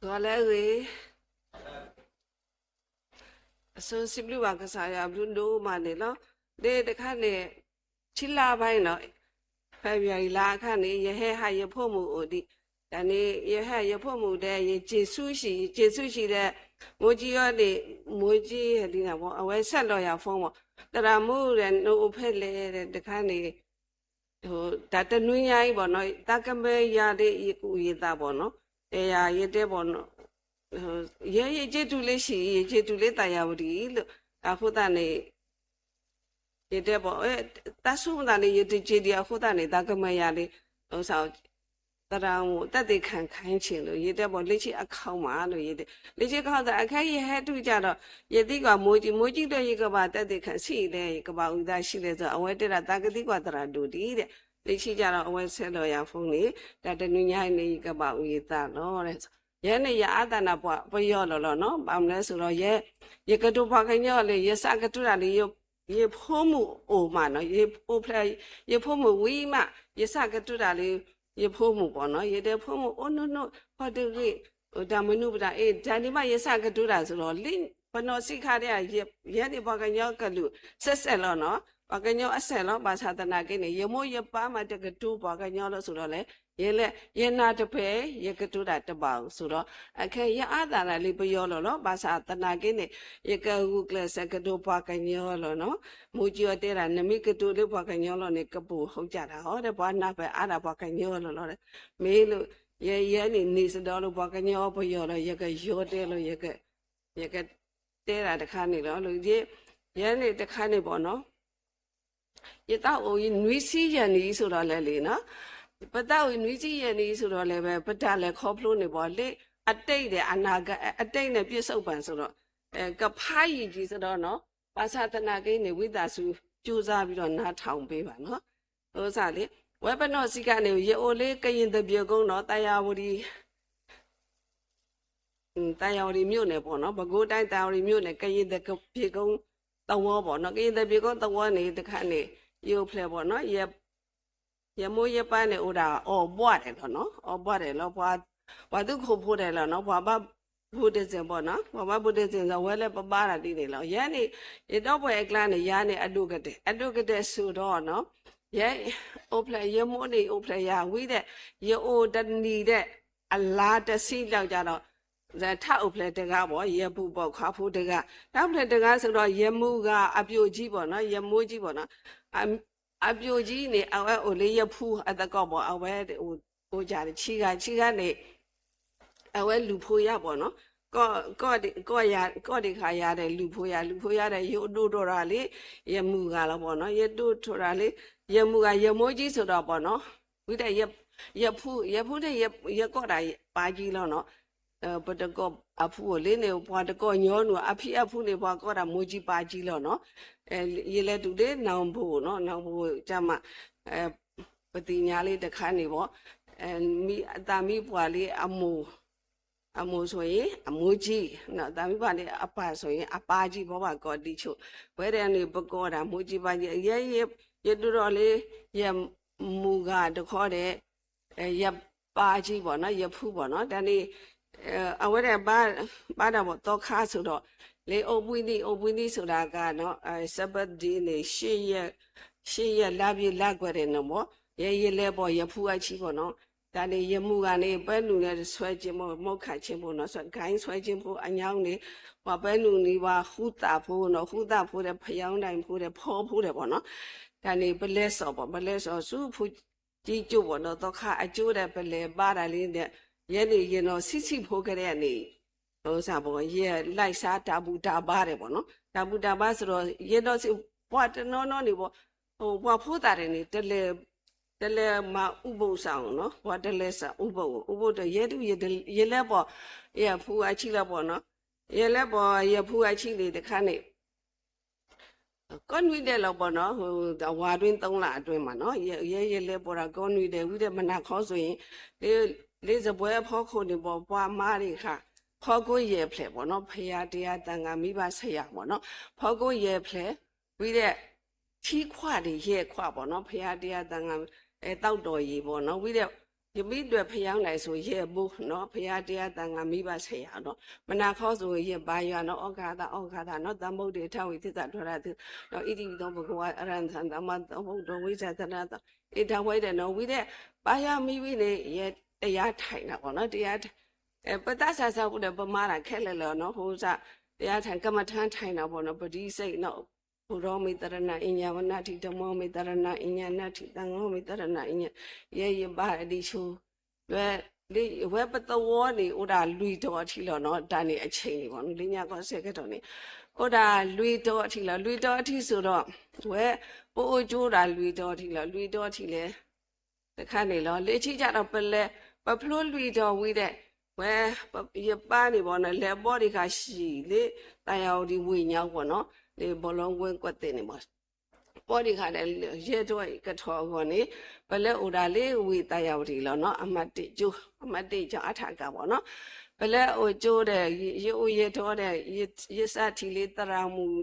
ဒီးလၢအဂ့ၤ, အဆိစံးဘျုးဘၣ်ကစၢ်ယွၤဘျုးဒိၣ်မးန့ၣ်လီၤ. ဒ်တခါန့ၣ် ဆံလါဘၣ်အံၤနီၤ, February လါအခါန့ၣ် ယဟဲဟးယဖိမုၣ်အိၣ်ဒံး, တၢ်န့ၣ် ယဟဲဟးယဖိမုၣ်ဒီး ယစံးဆူၣ်ဆံး, ယစံးဆူၣ်ဆံးဒီး မိၢ်ကၠံအီၤန့ၣ်, မိၢ်ကၠံဟဲဒ်န့ၣ်ဘၣ်, အဝဲဆဲးလီၤယၤ phone မး, သရၣ်မုၣ်ဒီး နအိၣ်ဖဲလဲၣ်ဒီး တခါန့ၣ် တၢ်တနွံညါအံၤဘၣ်နီၤ, သးကမၢယၤဒီး ယကအုၣ်ယသးဘၣ်နီၤ, တဲယၤယတဲဘၣ်နီၤ, ယဲယက့ၤတုၤလၢဟံၣ်, ယက့ၤတုၤလၢသးယၤဝတံၤလီၤ, အဃိသတးန့ၣ် ယတဲဘၣ်, သးဆိကမိၣ်သးန့ၣ် ယတက့ၤဒံးအဃိသတးန့ၣ် သးကမၢယၤဒီး သရၣ်မုၣ် သက်သေခံခိုင်းခြင်းလို့ ယတဲဘၣ် လၢခံအခါမးလီၤ, ယတဲ လၢခံအခါသး အခဲယဟဲတုၤကဒီး ယသံကွၢ်မိၢ်ကၠံ, မိၢ်ကၠံဒီး ယကဘၣ် သက်သေခံ ဆံးလဲၣ်, ယကဘၣ်အုၣ်သးဆံးလဲၣ်, အဝဲတဲဒၣ် သးကသံကွၢ်သရၣ်ဒိၣ်ဒံးဒီး လၢခံကဒီး အဝဲဆဲးလီၤယၤ phone န့ၣ်, တၢ်တနွံညါအံၤန့ၣ် ယကဘၣ်အုၣ်ယသးလီၤ. ယဲန့ၣ် ယအါသးနၢ်ပှၤပယီၤလီၤလီၤနီၤ, ဘၣ်မနုၤလဲၣ်ဆိုဒီး ယဲ ယကတိၤပှၤကညီလၢ ယစးကတိၤတၢ်လၢ ယဖိမုၣ်အိၣ်မးနီၤ, ယအိၣ်ဖျဲၣ် ယဖိမုၣ်ဝံၤမး ယစးကတိၤတၢ်လၢ ယဖိမုၣ်ဘၣ်နီၤ, ယတဲဖိမုၣ်အိၣ်နီၢ်နီၢ် ဟီၣ်တဂ့ၤ, တၢ်မနုၤပတၢ်အ့ၣ် တၢ်န့ၣ်မး ယစးကတိၤတၢ်စ့ၢ်လီၤ, လၢပနီၢ်ဆံးခါဒၣ် ယဲန့ၣ် ပှၤကညီကလုာ်စဲးစဲးလီၤနီၤ, ပှၤကညီအစဲးလီၤ, ဘၣ်ဆၣ်သနာ်က့န့ၣ် ယမိၢ်ယပၢ်မးတကတိၤပှၤကညီလီၤစ့ၢ်လီၤလဲၣ်, ယဲလဲၣ် ယနၢ်တပၢၢ် ယကတိၤတၢ်တဘၣ်အီၤစ့ၢ်လီၤ, အခဲယအါသးနၢ်လၢပယီၤလီၤလီၤ, ဘၣ်ဆၣ်သနာ်က့န့ၣ် ယကဂုာ်ကျဲးစၢးကတိၤပှၤကညီလီၤနီၤ, မိၢ်ကၠံအီၤတဲဒၣ် နမ့ၢ်ကတိၤလၢပှၤကညီလီၤန့ၣ် ကပိာ်ဟုၣ်ကၢ်တၢ်အီၤဒီး ပှၤနၢ်ပၢၢ်အါဒၣ်ပှၤကညီလီၤလီၤ, မ့ၢ်လၢ ယဲန့ၣ် န့ၢ်စ့ၢ်ဒီးလၢပှၤကညီပယီၤလီၤ, ယကယီၤတဲလီၤ, ယက ယကတဲဒၣ်တခါန့ၣ်လီၤ, ယဲန့ၣ်တခါန့ၣ်ဘၣ်နီၤ, ယသးအိၣ်နွံဆံယဲၢ်နံၣ်အံၤစ့ၢ်လီၤလဲၣ်လံနီၤ, ပသးအိၣ်နွံဆံယဲၢ်နံၣ်အံၤစ့ၢ်လီၤလဲၣ်ဝဲ ပတၢ်လဲၤခီဖျိန့ၣ်ဘၣ်လၢ အတိတ်ဒီး အနာဂတ်, အတိတ်န့ၣ် ပြည့်စုံပန်စ့ၢ်လီၤ, ကဖးယံာ်ယံာ်စ့ၢ်ဒီးနီၤ, ဘၣ်ဆၣ်သနာ်က့န့ၣ် ဝံသးစူၤ ကြိုးစားပြီးတော့ နားထောင်ပေးပါနော်, အစးလံ, ဝဲပနီၢ်ဆံးခါန့ၣ် ယအိၣ်လၢကရင်တပၠ့ၤကုန်းနီၤ, သာယာဝတီ သာယာဝတီမြို့နယ်ပေါ့နော်, ပဲခူးတိုင်း သာယာဝတီမြို့နယ် ကရင်တပၠ့ၤကုန်းသဝီပေါ့နော်, ကရင်တပၠ့ၤကုန်းသဝီန့ၣ် တခါန့ၣ် ယအိၣ်ဖျဲၣ်ပေါ့နော်, ယမိၢ်ယပၢ်န့ၣ်အိၣ်ဒၣ်အီၣ်ဘှီၣ်ဒဲးလီၤနီၤ, အီၣ်ဘှီၣ်ဒဲးလီၤ, ပှၤသူခိၣ်ဖိဒဲးလီၤနီၤ, ပှၤဘါဘူးတစ့ၢ်ပေါ့နော်, ပှၤဘါဘူးတစ့ၢ်ဒီး ဝဲလၢပဘါတၢ်ဒ်န့ၣ်လီၤ, ယဲန့ၣ် ယဒီပုၢ်ဝဲၢ်အကျါန့ၣ် ယၤန့ၣ် အဒိၣ်ကတၢၢ်, အဒိၣ်ကတၢၢ်စ့ၢ်ဒီးနီၤ, ယဲ အိၣ်ဖျဲၣ် ယမိၢ်န့ၣ် အိၣ်ဖျဲၣ်ယၤဝံၤဒီး ယအိၣ်တနံၤဒီး အလါတဆံလီၤကဒီး ထါအိၣ်ဖျဲၣ်တဂၤဘၣ်, ယပုၢ်ဘၣ်ခွါဖိတဂၤ, ထါအိၣ်ဖျဲၣ်တဂၤစ့ၢ်ဒီး ယမုၢ်ဂၤအပျိၢ်ကၠံဘၣ်နီၤ, ယမိၢ်ကၠံဘၣ်နီၤ, အပျိၢ်ကၠံန့ၣ် အဝဲအိၣ်လၢယဖုအသကိးဘၣ်, အဝဲအိၣ်ကၢ်တဆံဂၤ, ဆံဂၤန့ၣ် အဝဲလုၢ်ဖိယၤဘၣ်နီၤ, ကီၢ်ဒံးဃာ်ယၤဒီး လုၢ်ဖိယၤ, လုၢ်ဖိယၤဒီး ယဒိၣ်ထီၣ်တၢ်လၢ ယမုၢ်ဂၤလီၤဘၣ်နီၤ, ယဒိၣ်ထီၣ်တၢ်လၢ ယမုၢ်ဂၤ ယမိၢ်ကၠံစ့ၢ်ဒီးဘၣ်နီၤ, ဝံၤဒီး ယဖု, ယဖုန့ၣ် ယကိးတၢ်ပၢ်ကၠံလီၤနီၤ, ပတကိးအဖုအိၣ်လၢန့ၣ် ပှၤတကိးညီနုၢ် အဖံအဖုန့ၣ် ပှၤကိးတၢ်မိၢ်ကၠံပၢ်ကၠံလီၤနီၤ, ယလဲၤတုၤလၢ နောင်ဘိနီၤ, နောင်ဘိကမး ပသ့ၣ်ညါလၢတခါန့ၣ်ဘၣ်, မံသးမံပှၢ်လၢအမိၢ်, အမိၢ်ဆိၣ်အံၤ အမိၢ်ကၠံ, သးမံပှၢ်လၢအပၢ်ဆိၣ်အံၤ အပၢ်ကၠံ, ပှၤဘၣ်ကိးဒံးဆိၣ်, ဝဲဒၣ်န့ၣ် ပကိးတၢ်မိၢ်ကၠံပၢ်ကၠံ, ယဲ ယဒိၣ်ထီၣ်လၢ ယမုၢ်ဂၤတခီဒီး ယပၢ်ကၠံဘၣ်နီၤ, ယဖုဘၣ်နီၤ, တၢ်န့ၣ် အဝဲဒၣ်ဘါတၢ်ဘၣ်သီခါစ့ၢ်ဒီး လၢအိၣ်ဘှံးနံၣ် အိၣ်ဘှံးနံၣ်စ့ၢ်ဒီးကနီၤ, စဲးဘၢၣ်ဒ့န့ၣ် ရှစ်ရက် ရှစ်ရက် လါဘျ့လါကွဲၤဒဲးန့ၣ်ဘၣ်, ယဲယလဲၤပိာ်ယဖုအဆံးဘၣ်နီၤ, တၢ်န့ၣ် ယမုၢ်ဂၤန့ၣ် ပၢနုာ်န့ၣ် ဆွဲခြင်းဘိ မောက္ခခြင်းဘိနီၤ, ဂိုဏ်းဆွဲခြင်းဘိအညောင်းန့ၣ် ပှၤပၢနုာ်န့ၣ် ပှၤဃုသးဖိနီၤ, ဃုသးဖိဒီး ဖယောင်းတိုင်ဖိဒီး ဖီဖိဒီးဘၣ်နီၤ, တၢ်န့ၣ် ပလဲၤစိာ်ဘၣ်, ပလဲၤစိာ်ဆူဖိ ကၠံကၠိဘၣ်နီၤ, သီခါအကၠိဒီး ပလဲၤဘါတၢ်လံဒီး ယဲန့ၣ် ယနီၢ်ဆံးဆံးဖိကဒဲးန့ၣ် စ့ၢ်ဘၣ် ယလဲၤစးတၢ်ဘူၣ်တၢ်ဘါဒဲးဘၣ်နီၤ, တၢ်ဘူၣ်တၢ်ဘါစ့ၢ်ဒီး ယနီၢ်ဆံး ပှၤတနီၤနီၤန့ၣ်ဘၣ်, ပှၤဖိသၣ်ဒဲးန့ၣ် တလဲၤမၤဥပုသ်စ့ၢ်နီၤ, ပှၤတလဲၤစးဥပုသ်, ဥပုသ်ဒီး ယဲဒၣ် ယလဲၤပိာ် ယဖုအဆံးလီၤဘၣ်နီၤ, ယလဲၤပိာ်ယဖုအဆံးန့ၣ်တခါန့ၣ် ကိးနွံဒဲးလီၤဘၣ်နီၤ, ဝၤတွင်းသုံးလအတွင်းမးနီၤ, ယဲယလဲၤပိာ်တၢ်ကိးနွံဒဲး ဝံၤဒီး မုၢ်နၤခီစ့ၢ်အံၤ လၢ လၢစပွဲအဖီခိၣ်န့ၣ်ဘၣ် ပှၤမါဒံးဃာ် ဖီကိယဲၢ်ဖျၢၣ်ဘၣ်နီၤ, ဖယၤတယၤသၣ်ငါမံဘၣ်ဆရာဘၣ်နီၤ, ဖီကိယဲၢ်ဖျၢၣ်, ဝံၤဒီး ထံခွးဒံးယဲၢ်ခွးဘၣ်နီၤ, ဖယၤတယၤသၣ်ငါ သောက်တော်ရေဘၣ်နီၤ, ဝံၤဒီး ယမ့ၢ်ဒွဲၣ်ဖယါန့ၣ်ဆိ ယဲၢ်ဘိနီၤ, ဖယါတယါသး ငါမံဘၣ်ဆဲးယၤနီၤ, မနၤခီစိၤ ယဘါယွၤနီၤ, အီၣ်ကသးအီၣ်ကသးနီၤ, သးမိၢ်ဒ့းထၢဝံၤသ့ၣ်သးဒိးတၢ်သု, ဒီးအံၤဒ်သိးပကဝါအရၢၣ်သး သးမါသီဖိဒီးဝံသးသရၣ်သီ, အံၤတၢ်ဝဲဒၣ်နီၤ ဝံၤဒီး ဘါယွၤမံဝံၤန့ၣ် ယဲတယါထဲးနီၤဘၣ်နီၤ, တယါ ပသးစၢ်စၢ်ဖိဒီး ပမၤတၢ်ခဲလၢာ်လၢာ်နီၤ, ဃိစး တယါထဲး ကမထၢထဲးနီၤဘၣ်နီၤ, ပဒံစ့နီၤ, ဖိဒီမ့ၢ်သရၣ်နၤအံၤညါ, ဝဲနၢ်ထံၣ်တမီၢ်မ့ၢ်သရၣ်နၤအံၤညါ, နၢ်ထံၣ်သးငီမ့ၢ်သရၣ်နၤအံၤညါ, ယဲယဘါဒ်ဆိ, ဝဲ ဝဲပသဝီန့ၣ် အိၣ်ဒၣ်လွံၢ်တီၤအထံးလီၤနီၤ, တၢ်န့ၣ်အဆ့ၣ်န့ၣ်ဘၣ်နီၤ, လၢညါကီၢ်ဆၢကတီၢ်န့ၣ် အိၣ်ဒၣ်လွံၢ်တီၤအထံးလီၤ, လွံၢ်တီၤအထံးစိၤဒီး ဝဲ ပအိၣ်ကၠိဒၣ်လွံၢ်တီၤအထံးလီၤ, လွံၢ်တီၤအထံးလဲၣ် တခါန့ၣ်လီၤ, လၢခံကဒီးပလဲၤ ပဖျိလွံၢ်တီၤဝံၤဒီး ဝဲ ယပၢ်န့ၣ်ဘၣ်နီၤ လဲၤဘီဒံးဃာ်ဆံးလၢ သးယၤဝတံၣ်ဝ့ၢ်ညါအဂီၢ်နီၤ, လၢဘီလီဝဲကွၢ်သ့ၣ်န့ၣ်ဘၣ်, ဘီဒံးဃာ်ဒီး ယဲၢ်တီၤကထီၣ်အဂီၢ်န့ၣ် ပလဲၤအိၣ်ဒၣ်လၢဝ့ၢ်သးယၤဝတံၣ်လီၤနီၤ, အမၤတ့ၢ်ကၠိ, အမၤတ့ၢ်ကၠိအထးကါဘၣ်နီၤ, ပလဲၤအိၣ်ကၠိဒီး ယအိၣ်ယဲၢ်တီၤဒီး ယစးထံၣ်လၢသရၣ်မုၣ်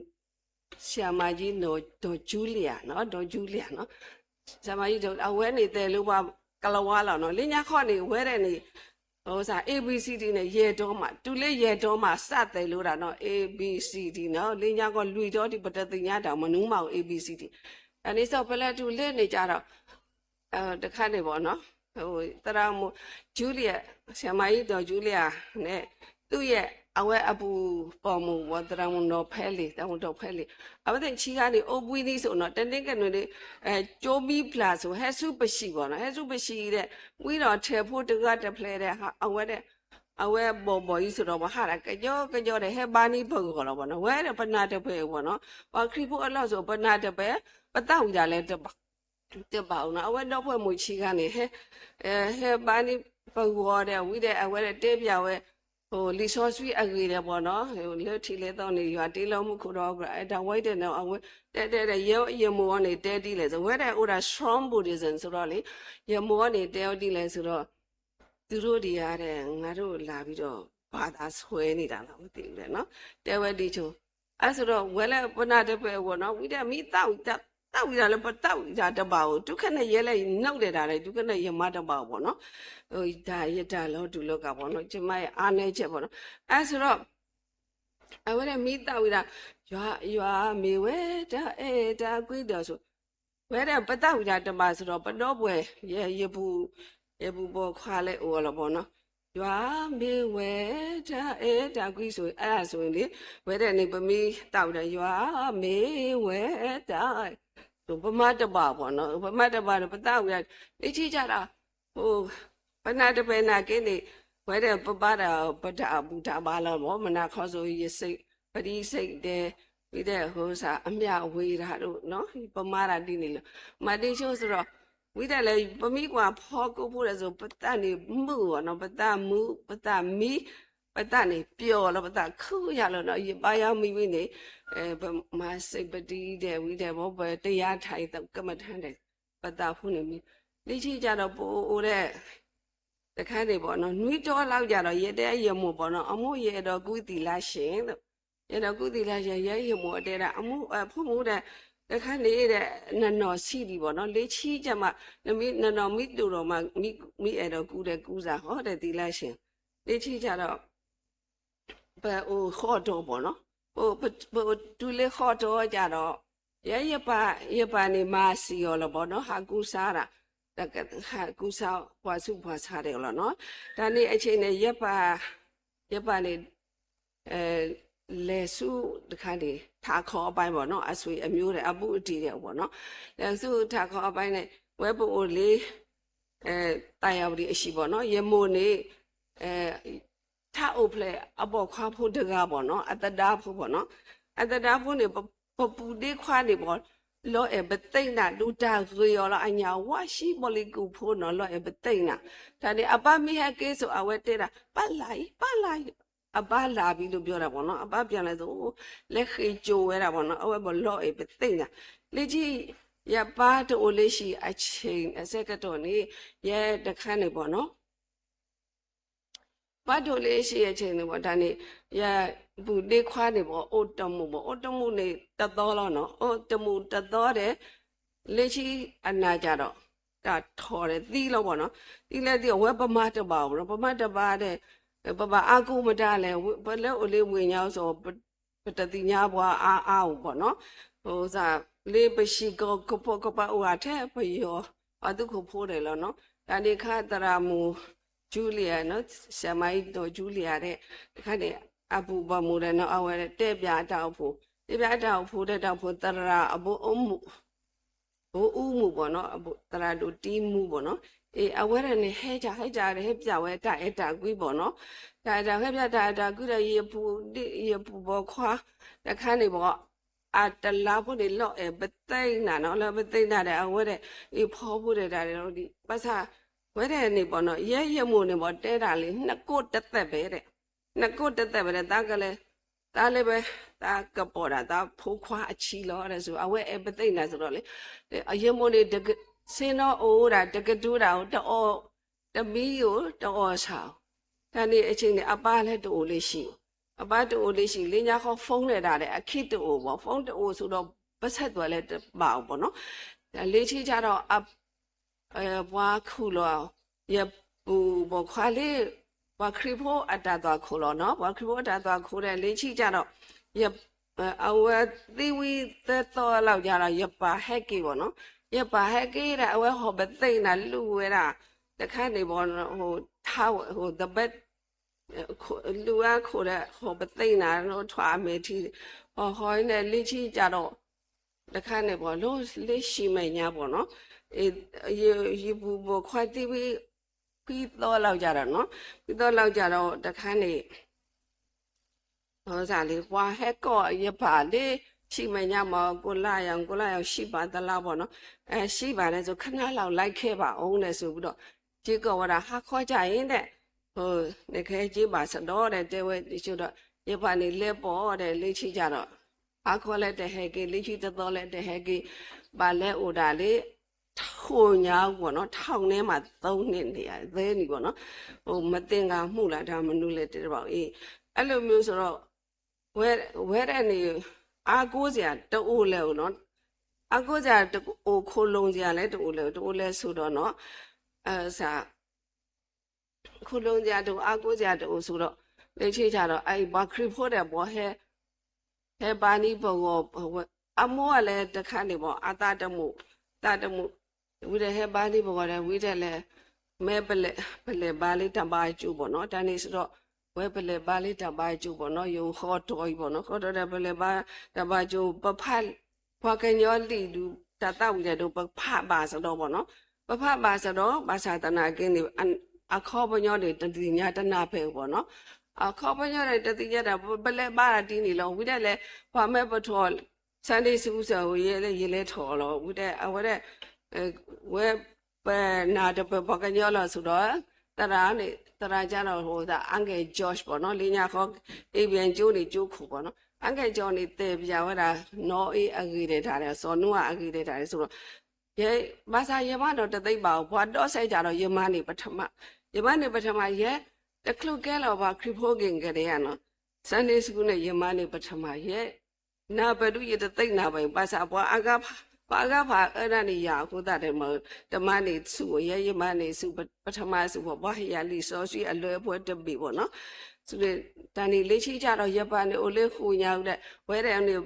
ဆရာမကြီး ဒေါ်ကၠူလံယၤနီၤ, ဒေါ်ကၠူလံယၤနီၤ, ဆရာမကြီး ဒေါ် အဝဲန့ၣ်တဲလၢပှၤကလဝါလီၤနီၤ, လၢညါခီန့ၣ် အဝဲဒၣ်န့ၣ် စး A B C D န့ၣ် ယဲၢ်တီၤမး, တုၤလၢယဲၢ်တီၤမး စးတဲလၢဒၣ်နီၤ, A B C D နီၤ, လၢညါခီလွံၢ်တီၤဒံး ပတသ့ၣ်ညါတၢ် မနုၤမးအိၣ် A B C D, တၣ်န့ၣ်စ့ၢ် ပလဲၤတုၤလၢန့ၣ်ကဒီး တခါန့ၣ်ဘၣ်နီၤ, သရၣ်မုၣ် Julia, ဆရာမကြီး ဒေါ် Julia န့ၣ် သူ့ရဲ့ အဝဲအပူၤပိာ်မုၣ်ဘၣ် သရၣ်မုၣ် နီၢ်ဖဲလံာ်, သရၣ်မုၣ် နီၢ်ဖဲလံာ်, အဝဲသ့ၣ်ဆံးခါန့ၣ် အိၣ်ဘှံးနံၤစိၤနီၤ, တနံၤကနုၤန့ၣ် ကၠိဘံပျၢ်စိၤ ဟဲဆူပစံးဘၣ်နီၤ, ဟဲဆူပစံးဒီး ဝံၤဒီးထဲးဖိတဂၤတဖျၢၣ်ဒီး အဝဲဒီး အဝဲဘီၣ်ဘီၣ်အံၤစိၤဒီး ပဟးတၢ်ကယီကယီဒီး ဟဲဘါန့ၢ်ပဂီၢ်လီၤဘၣ်နီၤ, ဝဲဒီးပနၢ်တပၢၢ်ဘၣ်နီၤ, ပှၤခရံာ်ဖိအလီၢ်စိၤ ပနၢ်တပၢၢ် ပသးဝံၣ်ဒၣ်လၢ တဘၣ်အိၣ်နီၤ, အဝဲဒီပုၢ်ဝဲၢ်မုၣ်ဆံးခါန့ၣ် ဟဲ ဟဲဘါန့ၢ်ပဂီၢ်ဒီး ဝံၤဒီးအဝဲဒီးတဲပျးဝဲ လံာ်စီဆှံအဂ့ၢ်ဒီးဘၣ်နီၤ, လၢထံးလၢသီန့ၣ် ယွၤတ့လီၤမူခိၣ်ဒီး အတၢ်ဝဲအံၤတဲန့ၣ် အဝဲတဲတဲဒီး ယဲယမိၢ်အီၤန့ၣ် တဲဒ်လဲၣ်, ဝဲဒၣ်အိၣ်ဒၣ် strong Buddhism စိၤဒီးလံ, ယမိၢ်အီၤန့ၣ် တဲအီၤဒ်လဲၣ်စိၤဒီး သုးရိၣ်ဒံးဧါဒီး ငါဒိၣ်လၢ်ဘံဒီး ဘၣ်သးဆွဲန့ၢ်တၢ်လီၤ မ့ၢ်သ့ၣ်လဲၣ်နီၤ, တဲဝဲဒ်ဆိ, အါစိၤဒီး ဝဲလၢပနၢ်တပၢၢ်အဂီၢ်နီၤ, ဝံၤဒီးမ့ၢ်သးဝံၣ်တၢ် သးဝံၣ်တၢ်လၢပသးဝံၣ်တၢ်တဘၣ်ဧိၤ, တုၤခဲန့ၣ်ယဲလဲၣ် ယနုာ်ဒဲးတၢ်လၢ တုၤခဲန့ၣ်ယမါတဘၣ်ဧိၤဘၣ်နီၤ, တၢ်ယတၢ်လီၤတူာ်လီၤကာ်ဘၣ်နီၤ, ယမါယအါနဲကဲးဘၣ်နီၤ, အါစိၤဒီး အဝဲဒၣ်မ့ၢ်သးဝံၣ်ဒၣ် ယွၤ ယွၤမ့ၢ်ဝဲတၢ်အဲၣ်တၢ်ကွံဒီးစိၤ, ဝဲဒၣ်ပသးဝံၣ်တၢ်တဘၣ်စိၤဒီး ပဒီပုၢ်ဝဲၢ် ယ ယပူၤပိာ်ခွါလၢအိၣ်အီၤလီၤဘၣ်နီၤ, ယွၤမ့ၢ်ဝဲတၢ်အဲၣ်တၢ်ကွံစိၤ အါစိၤန့ၣ် ဝဲဒၣ်န့ၣ် ပမ့ၢ်သးဝံၣ်ဒၣ် ယွၤမ့ၢ်ဝဲတၢ် ပမၤတဘၣ်ဘၣ်နီၤ, ပမၤတဘၣ်ဒီး ပသးဝံၣ်ဒၣ် လၢခံကဒီး ပနၢ်တပၢၢ်နာ်က့န့ၣ် ဝဲဒၣ်ပဘါဒီး ပတၢ်ဘူၣ်တၢ်ဘါလီၤဘၣ်, မနၤခီစိၤ ယစ့း ပဒံစ့းဒဲး ဝံၤဒီး ဃိစး အမျှဝေဒၣ်ဒိၣ် ပမၤတၢ်ဒ်န့ၣ်လီၤ, မၤဒ်ဆိစိၤဒီး ဝံၤဒၣ်လၢ ပမ့ၢ်ကွၢ်ဖီကိၣ်ဖိဒီးစိၤ ပသးန့ၣ်မုာ်ဘၣ်နီၤ, ပသးမုာ် ပသးမံ ပသးန့ၣ်ပျီၢ်လီၤ, ပသးခုယၤလီၤနီၤ, ယဘါယွၤမံဝံၤန့ၣ် ပမၤစ့းပဒံဒဲးဝံၤဒီး ပတယါထဲး ကမထၢဒီး ပသးဖိန့ၣ်မံ, လၢခံကဒီး ပအိၣ်အိၣ်ဒီး တခါန့ၣ်ဘၣ်နီၤ နွံတီၤလၢကဒီး ယတဲယမိၢ်ဘၣ်နီၤ, အမိၢ် ယအဲၣ်ဒိးကူးသီလဆင်, ယအဲၣ်ဒိးကူးသီလဆင်, ယဲယမိၢ်တဲဒၣ် အမိၢ် ဖိမုၣ်ဒီး တခါန့ၣ်ဒီး နနီၢ်ဆံးဒံးဘၣ်နီၤ, လၢခံကမး နမ့ၢ် နနီၢ်မ့ၢ်ဒိၣ်ဒီးမး မ့ၢ်အဲၣ်ဒိးကူးဒီးကူးစ့ၢ်ဟီဒီးသီလဆင်, လၢခံကဒီး ပအိၣ်ဃိးတီၤဘၣ်နီၤ, ပ ပတုၤလၢဃိးတီၤကဒီး ယဲယပၢ် ယပၢ်န့ၣ်မၤစံၣ်အီၤလီၤဘၣ်နီၤ, ဟးကူစါဒၣ် ဟးကူစါပှၤဆူးပှၤဆါဒီးလီၤနီၤ, တၢ်န့ၣ်အဆ့ၣ်န့ၣ် ယပၢ် ယပၢ်န့ၣ် လဲၤဆူတခါန့ၣ် ထးခီအပၢ်ဘၣ်နီၤ, အဆွေအမျိုးဒီး အဘူးအတံၢ်ဒီးဘၣ်နီၤ, လဲၤဆူထးခီအပၢ်န့ၣ် ဝဲပအိၣ်လၢ သးယၤဝတံၣ်အဟံၣ်ဘၣ်နီၤ, ယမိၢ်န့ၣ် ထးအိၣ်ဖျဲၣ်အပိာ်ခွါဖိတဂၤဘၣ်နီၤ, အသဒါဖိဘၣ်နီၤ, အသဒါဖိန့ၣ် ပ ပပူၤဒ့ခွါန့ၣ်ဘၣ် လီၤအဲၣ်ပသ့ၣ်နၤ ဒိးတၢ်ဂ့ၤအီၤလီၤ, အညၣ်ဝါဆံးဘီလံကူၣ်ဖိနီၤ, လီၤအဲၣ်ပသ့ၣ်နၤ, တၢ်န့ၣ် အပၢ်မ့ၢ်ဟဲက့ၤစိၤ အဝဲတဲဒၣ် ပၢ်လၢ်အံၤ ပၢ်လၢ်အံၤ, အပၢ်လၢ်ဘံဒိးပျီတၢ်ဘၣ်နီၤ, အပၢ်ပျီလဲၣ်စိၤ လဲၤဃ့ၢ်ကၠိဝဲဒၣ်ဘၣ်နီၤ, အဝဲဘၣ်လီၤအဲၣ်ပသ့ၣ်နၤ, လၢခံ ယပၢ်တအိၣ်လၢဟံၣ်အဆ့ၣ်အဆၢကတီၢ်န့ၣ် ယဲတခါန့ၣ်ဘၣ်နီၤ ပၢ်တအိၣ်လၢဟံၣ်အဆ့ၣ်န့ၣ်ဘၣ်တၢ်န့ၣ် ယပူၤဒ့ခွါန့ၣ်ဘၣ် အိၣ်တမူးဘၣ်, အိၣ်တမူးန့ၣ်တသီလီၤနီၤ, အိၣ်တမူးတသီဒီး လၢခံအနၤကဒီး တၢ်ထီၣ်ဒီးသံလီၤဘၣ်နီၤ, သံလၢသံအဝဲပမၤတဘၣ်အီၤဘၣ်နီၤ, ပမၤတဘၣ်ဒီး ပဘၣ်အါကိးမတၤလဲၣ်, ပလၢအိၣ်လၢဝ့ၢ်ညါအီၤစီၤ ပတသ့ၣ်ညါပှၤအါအါအိၣ်ဘၣ်နီၤ, လၢပဟံၣ်ကီၢ်ကပိာ်ကပၤအိၣ်ဂၤထဲပယီၤ ပှၤသုးခိၣ်ဖိဒဲးလီၤနီၤ, တၣ်န့ၣ်ခါသရၣ်မုၣ် Julia နီၤ, ဆရာမကြီး Julia ဒဲး, တခါန့ၣ် အပုၢ်ဘၣ်မုၣ်ဒီးနီၤ အဝဲတဲပၠးအတၢ်အိၣ်ဖှိၣ်, တဲပၠးအတၢ်အိၣ်ဖှိၣ်ဒီးတၢ်အိၣ်ဖှိၣ်သရၣ်အဘိအမုၣ် ဘိအူမုၣ်ဘၣ်နီၤ, သရၣ်ဒိၣ်တံမူဘၣ်နီၤ, အဝဲဒၣ်န့ၣ် ဟဲကၢ်ဟဲကၢ်ဒီး ဟဲပၠးဝဲတၢ်အဲၣ်တၢ်ကွံဘၣ်နီၤ, တၢ်အဲၣ်တၢ် ဟဲပၠးတၢ်အဲၣ်တၢ်ကွံဒီး ယပုၢ် ယပုၢ်ပိာ်ခွါ တခါန့ၣ်ဘၣ် အတလါဖိန့ၣ် လီၤအဲၣ်ပသ့ၣ်နၤနီၤ, လီၤအဲၣ်ပသ့ၣ်နၤဒီး အဝဲဒၣ် အံၤဖီဖိဒီးတၢ်ဒီး ဘၣ်ဆၣ် ဝဲဒၣ်န့ၣ်ဘၣ်နီၤ, ယဲယမိၢ်န့ၣ်ဘၣ် တဲတၢ်လံ နကိးတသဲးဘဲဒဲး, နကိးတသဲးဘဲဒဲး သးကလဲၤ သးလၢဝဲ သးကပိာ်ဒၣ်သးဖိခွါအဆံးလီၤဒဲး စ့ၢ် အဝဲအဲၣ်ပသ့ၣ်နၤစ့ၢ်ဒီးလံ, ယမိၢ်န့ၣ် ဆ့ၣ်နီၤအိၣ်ဒၣ် တကတူၤဒၣ် တအီၣ် တမံအိၣ် တအီၣ်ဆၣ်အိၣ်, တၢ်န့ၣ်အဆ့ၣ်န့ၣ် အပၢ်လၢတအိၣ်လၢဟံၣ်, အပၢ်တအိၣ်လၢဟံၣ် လၢညါဃီ phone လဲၤတၢ်ဒီး အခံတအိၣ်ဘၣ်, phone တအိၣ်စ့ၢ်ဒီး ပဆဲးသွဲးလဲၤတဘၣ်အီၤဘၣ်နီၤ, လၢခံကၢ်ဒီး ပှၤခူၣ်လီၤ ယပုၢ်ပိာ်ခွါလၢ ပှၤခရံာ်ဖိအတၢ်သွၣ်ခိၣ်လီၤနီၤ, ပှၤခရံာ်ဖိအတၢ်သွၣ်ခိၣ်ဒီး လၢခံကၢ်ဒီး အဝဲသံဝံၤသၢသီလီၤကၢ်ဒီး ယပၢ်ဟဲက့ၤဘၣ်နီၤ, ယပၢ်ဟဲက့ၤဒီး အဝဲဟီၣ်ပသ့ၣ်နၤလူၤဝဲဒၣ် တခါန့ၣ်ဘၣ် ထါဝဲ the bed လူၤဝဲခိၣ်ဒီး ဟီၣ်ပသ့ၣ်နၤ ထွဲအမဲာ်ထံ ဟီၣ်ဟီၣ်န့ၣ် လၢခံကၢ်ဒီး တခါန့ၣ်ဘၣ် လၢဟံၣ်မဲာ်ညါဘၣ်နီၤ, ယပုၢ်ပိာ်ခွါသံဝံၤ ခွံသီလီၤကၢ်ဒီးနီၤ, ခွံသီလီၤကၢ်ဒီး တခါန့ၣ် လၢပှၤဟဲကိးယပၢ်လၢ ဟံၣ်မဲာ်ညါမး ကိုလၢယွင် ကိုလၢယွင် ရှိပါသလားဘၣ်နီၤ, ရှိပါတယ်ဆို ခဏလောက်လိုက်ခဲ့ပါဦးန့ၣ် စ့ၢ်ကီးဝဲဒၣ် ဟါခီကၢ်အံၤန့ၣ် နကဟဲက့ၤဘၣ်စ့ၢ်ဒီး တဲဝဲ စ့ၢ်ဒီး ယပၢ်န့ၣ်လဲၤပိာ်ဒီး လၢခံကၢ်ဒီး ဟါခီလၢတဟဲက့ၤ လၢခံတသီလၢတဟဲက့ၤ ဘၣ်လဲၤအိၣ်ဒၣ်လၢ ဃိာ်ညါအပူၤနီၤ, ထောင်ထဲမှာ သုံးနှစ်နေရတယ် သၢနံၣ်ဘၣ်နီၤ, မသင်္ကာမှုလား ဒါမနုၤလဲၣ်တဲတဘၣ်အံၤ, အဲလိုမျိုးဆိုတော့ ဝဲ ဝဲဒၣ်န့ၣ် အားကိုးစရာတအိၣ်လဲၣ်နီၤ, အားကိုးစရာတအိၣ် ခိုလှုံစရာလဲၣ်တအိၣ်လဲၣ် တအိၣ်လဲၣ်ဆိဒီးနီၤ, စ ခိၣ်လိၤစရာတအိၣ် အါကိးစရာတအိၣ်ဆိဒီး လၢခံကၢ်ဒီး အအံၤပှၤခရံာ်ဖိဒီးပှၤဟဲ ဟဲဘါန့ၢ်ပဂီၢ် အမိၢ်အလဲၤတခါန့ၣ်ဘၣ် အသးတမုာ် သးတမုာ် ဝံၤဒီးဟဲဘါန့ၢ်ပဂီၢ်ဒီး ဝံၤဒီးလဲၤ မ့ၢ်ပလဲၤ ပလဲၤဘါလၢတၢ်ဘါကၠိဘၣ်နီၤ တၢ်န့ၣ်စ့ၢ်ဒီး ဝဲပလဲၤဘါလၢတၢ်ဘါကၠိဘၣ်နီၤ ယိၤဃီတီၤအံၤဘၣ်နီၤ ဃီတီၤဒီးပလဲၤဘါတၢ်ဘါကၠိ ပဖး ပှၤကညီလံာ်ဒုး တၢ်သးဝံၣ်ဒီး ပဖးဘၣ်စ့ၢ်ဒီးဘၣ်နီၤ ပဖးဘၣ်စ့ၢ်ဒီး ဘၣ်ဆၣ်သနာ်က့န့ၣ် အခီပညီန့ၣ် တသ့ၣ်ညါတနၢ်ဖဲဘၣ်နီၤ အခီပညီန့ၣ် တသ့ၣ်ညါတၢ် ပလဲၤဘါတၢ်ဒ်န့ၣ်လီၤ ဝံၤဒၣ်လဲၣ် ပှၤမၢပထီၣ် Sunday school စ့ၢ် ယလဲၤထီၣ်လီၤ ဝံၤဒၣ် အဝဲဒၣ် ဝဲ ပနၢ်တပၢၢ်ပှၤကညီလီၤစ့ၢ်ဒီး သရၣ်န့ၣ် သရၣ်ကၢ်ဒီး ဟိသး Uncle George ဘၣ်နီၤ လၢညါဃီ အ့ဘ့ၣ်ကၠိန့ၣ် ကၠိခိၣ်ဘၣ်နီၤ Uncle George န့ၣ် တဲပၠးဝဲဒၣ် နီၢ်အ့အဂ့ၢ်ဒဲးတၢ်ဒီး စီၤနိအၤအဂ့ၢ်ဒဲးတၢ်ဒီးစ့ၢ်ဒီး ယဲ ဘၣ်ဆၣ်ယမါနီၤတသ့ဘၣ် ပှၤဒီးစဲးကၢ်ဒီး ယမါန့ၣ်ပထမ ယမါန့ၣ်ပထမ ယဲ တချုးကဲလီၤပှၤခရံာ်ဖိဂ့ၤကဒဲးယါနီၤ Sunday school န့ၣ် ယမါန့ၣ်ပထမ ယဲ နၢ်ပၢၢ်ဒုးယတသ့နၢ်ဘၣ် ဘၣ်ဆၣ်ပှၤအါဂၤဖး ပှၤအါဂၤဖးအၢဒၣ်န့ၣ်ယၤအဃိသတးဒီး မ့ၢ်တမါန့ၣ်ဆူၣ် ယဲယမါန့ၣ်ဆူၣ် ပထမဆူၣ် ပှၤဟ့ၣ်ယၤလံာ်စီဆှံအလွဲၢ်အဖိတဘ့ၣ်ဘၣ်နီၤ ဆူၣ်န့ၣ် တၢ်န့ၣ်လၢခံကၢ်ဒီး ယပၢ်န့ၣ်အိၣ်လၢဃိာ်ညါအူဒီး ဝဲဒၣ်န့ၣ်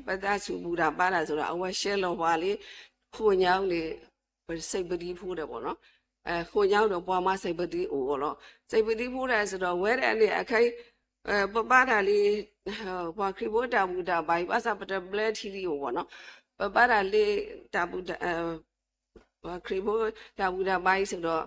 ပသးဆူၣ်ဘူၣ်တၢ်ဘါတၢ်စ့ၢ်ဒီး အဝဲရှဲလီၤပှၤလံ ဃိာ်ညါအူန့ၣ် ပစံးပတံၤဖိဒီးဘၣ်နီၤ ဃိာ်ညါအူဒီးပှၤမၤစံးပတံၤအိၣ်အီၤလီၤ စံးပတံၤဖိဒီးစ့ၢ်ဒီး ဝဲဒၣ်န့ၣ်အခဲအံၤ ပဘါတၢ်လံ ပှၤခရံာ်ဖိတၢ်ဘူၣ်တၢ်ဘါအံၤ ဘၣ်ဆၣ်ပတဘျၢထံလံအိၣ်ဘၣ်နီၤ ပဘါတၢ်လံ တၢ်ဘူၣ်တၢ် ပှၤခရံာ်ဖိတၢ်ဘူၣ်တၢ်ဘါအံၤစ့ၢ်ဒီး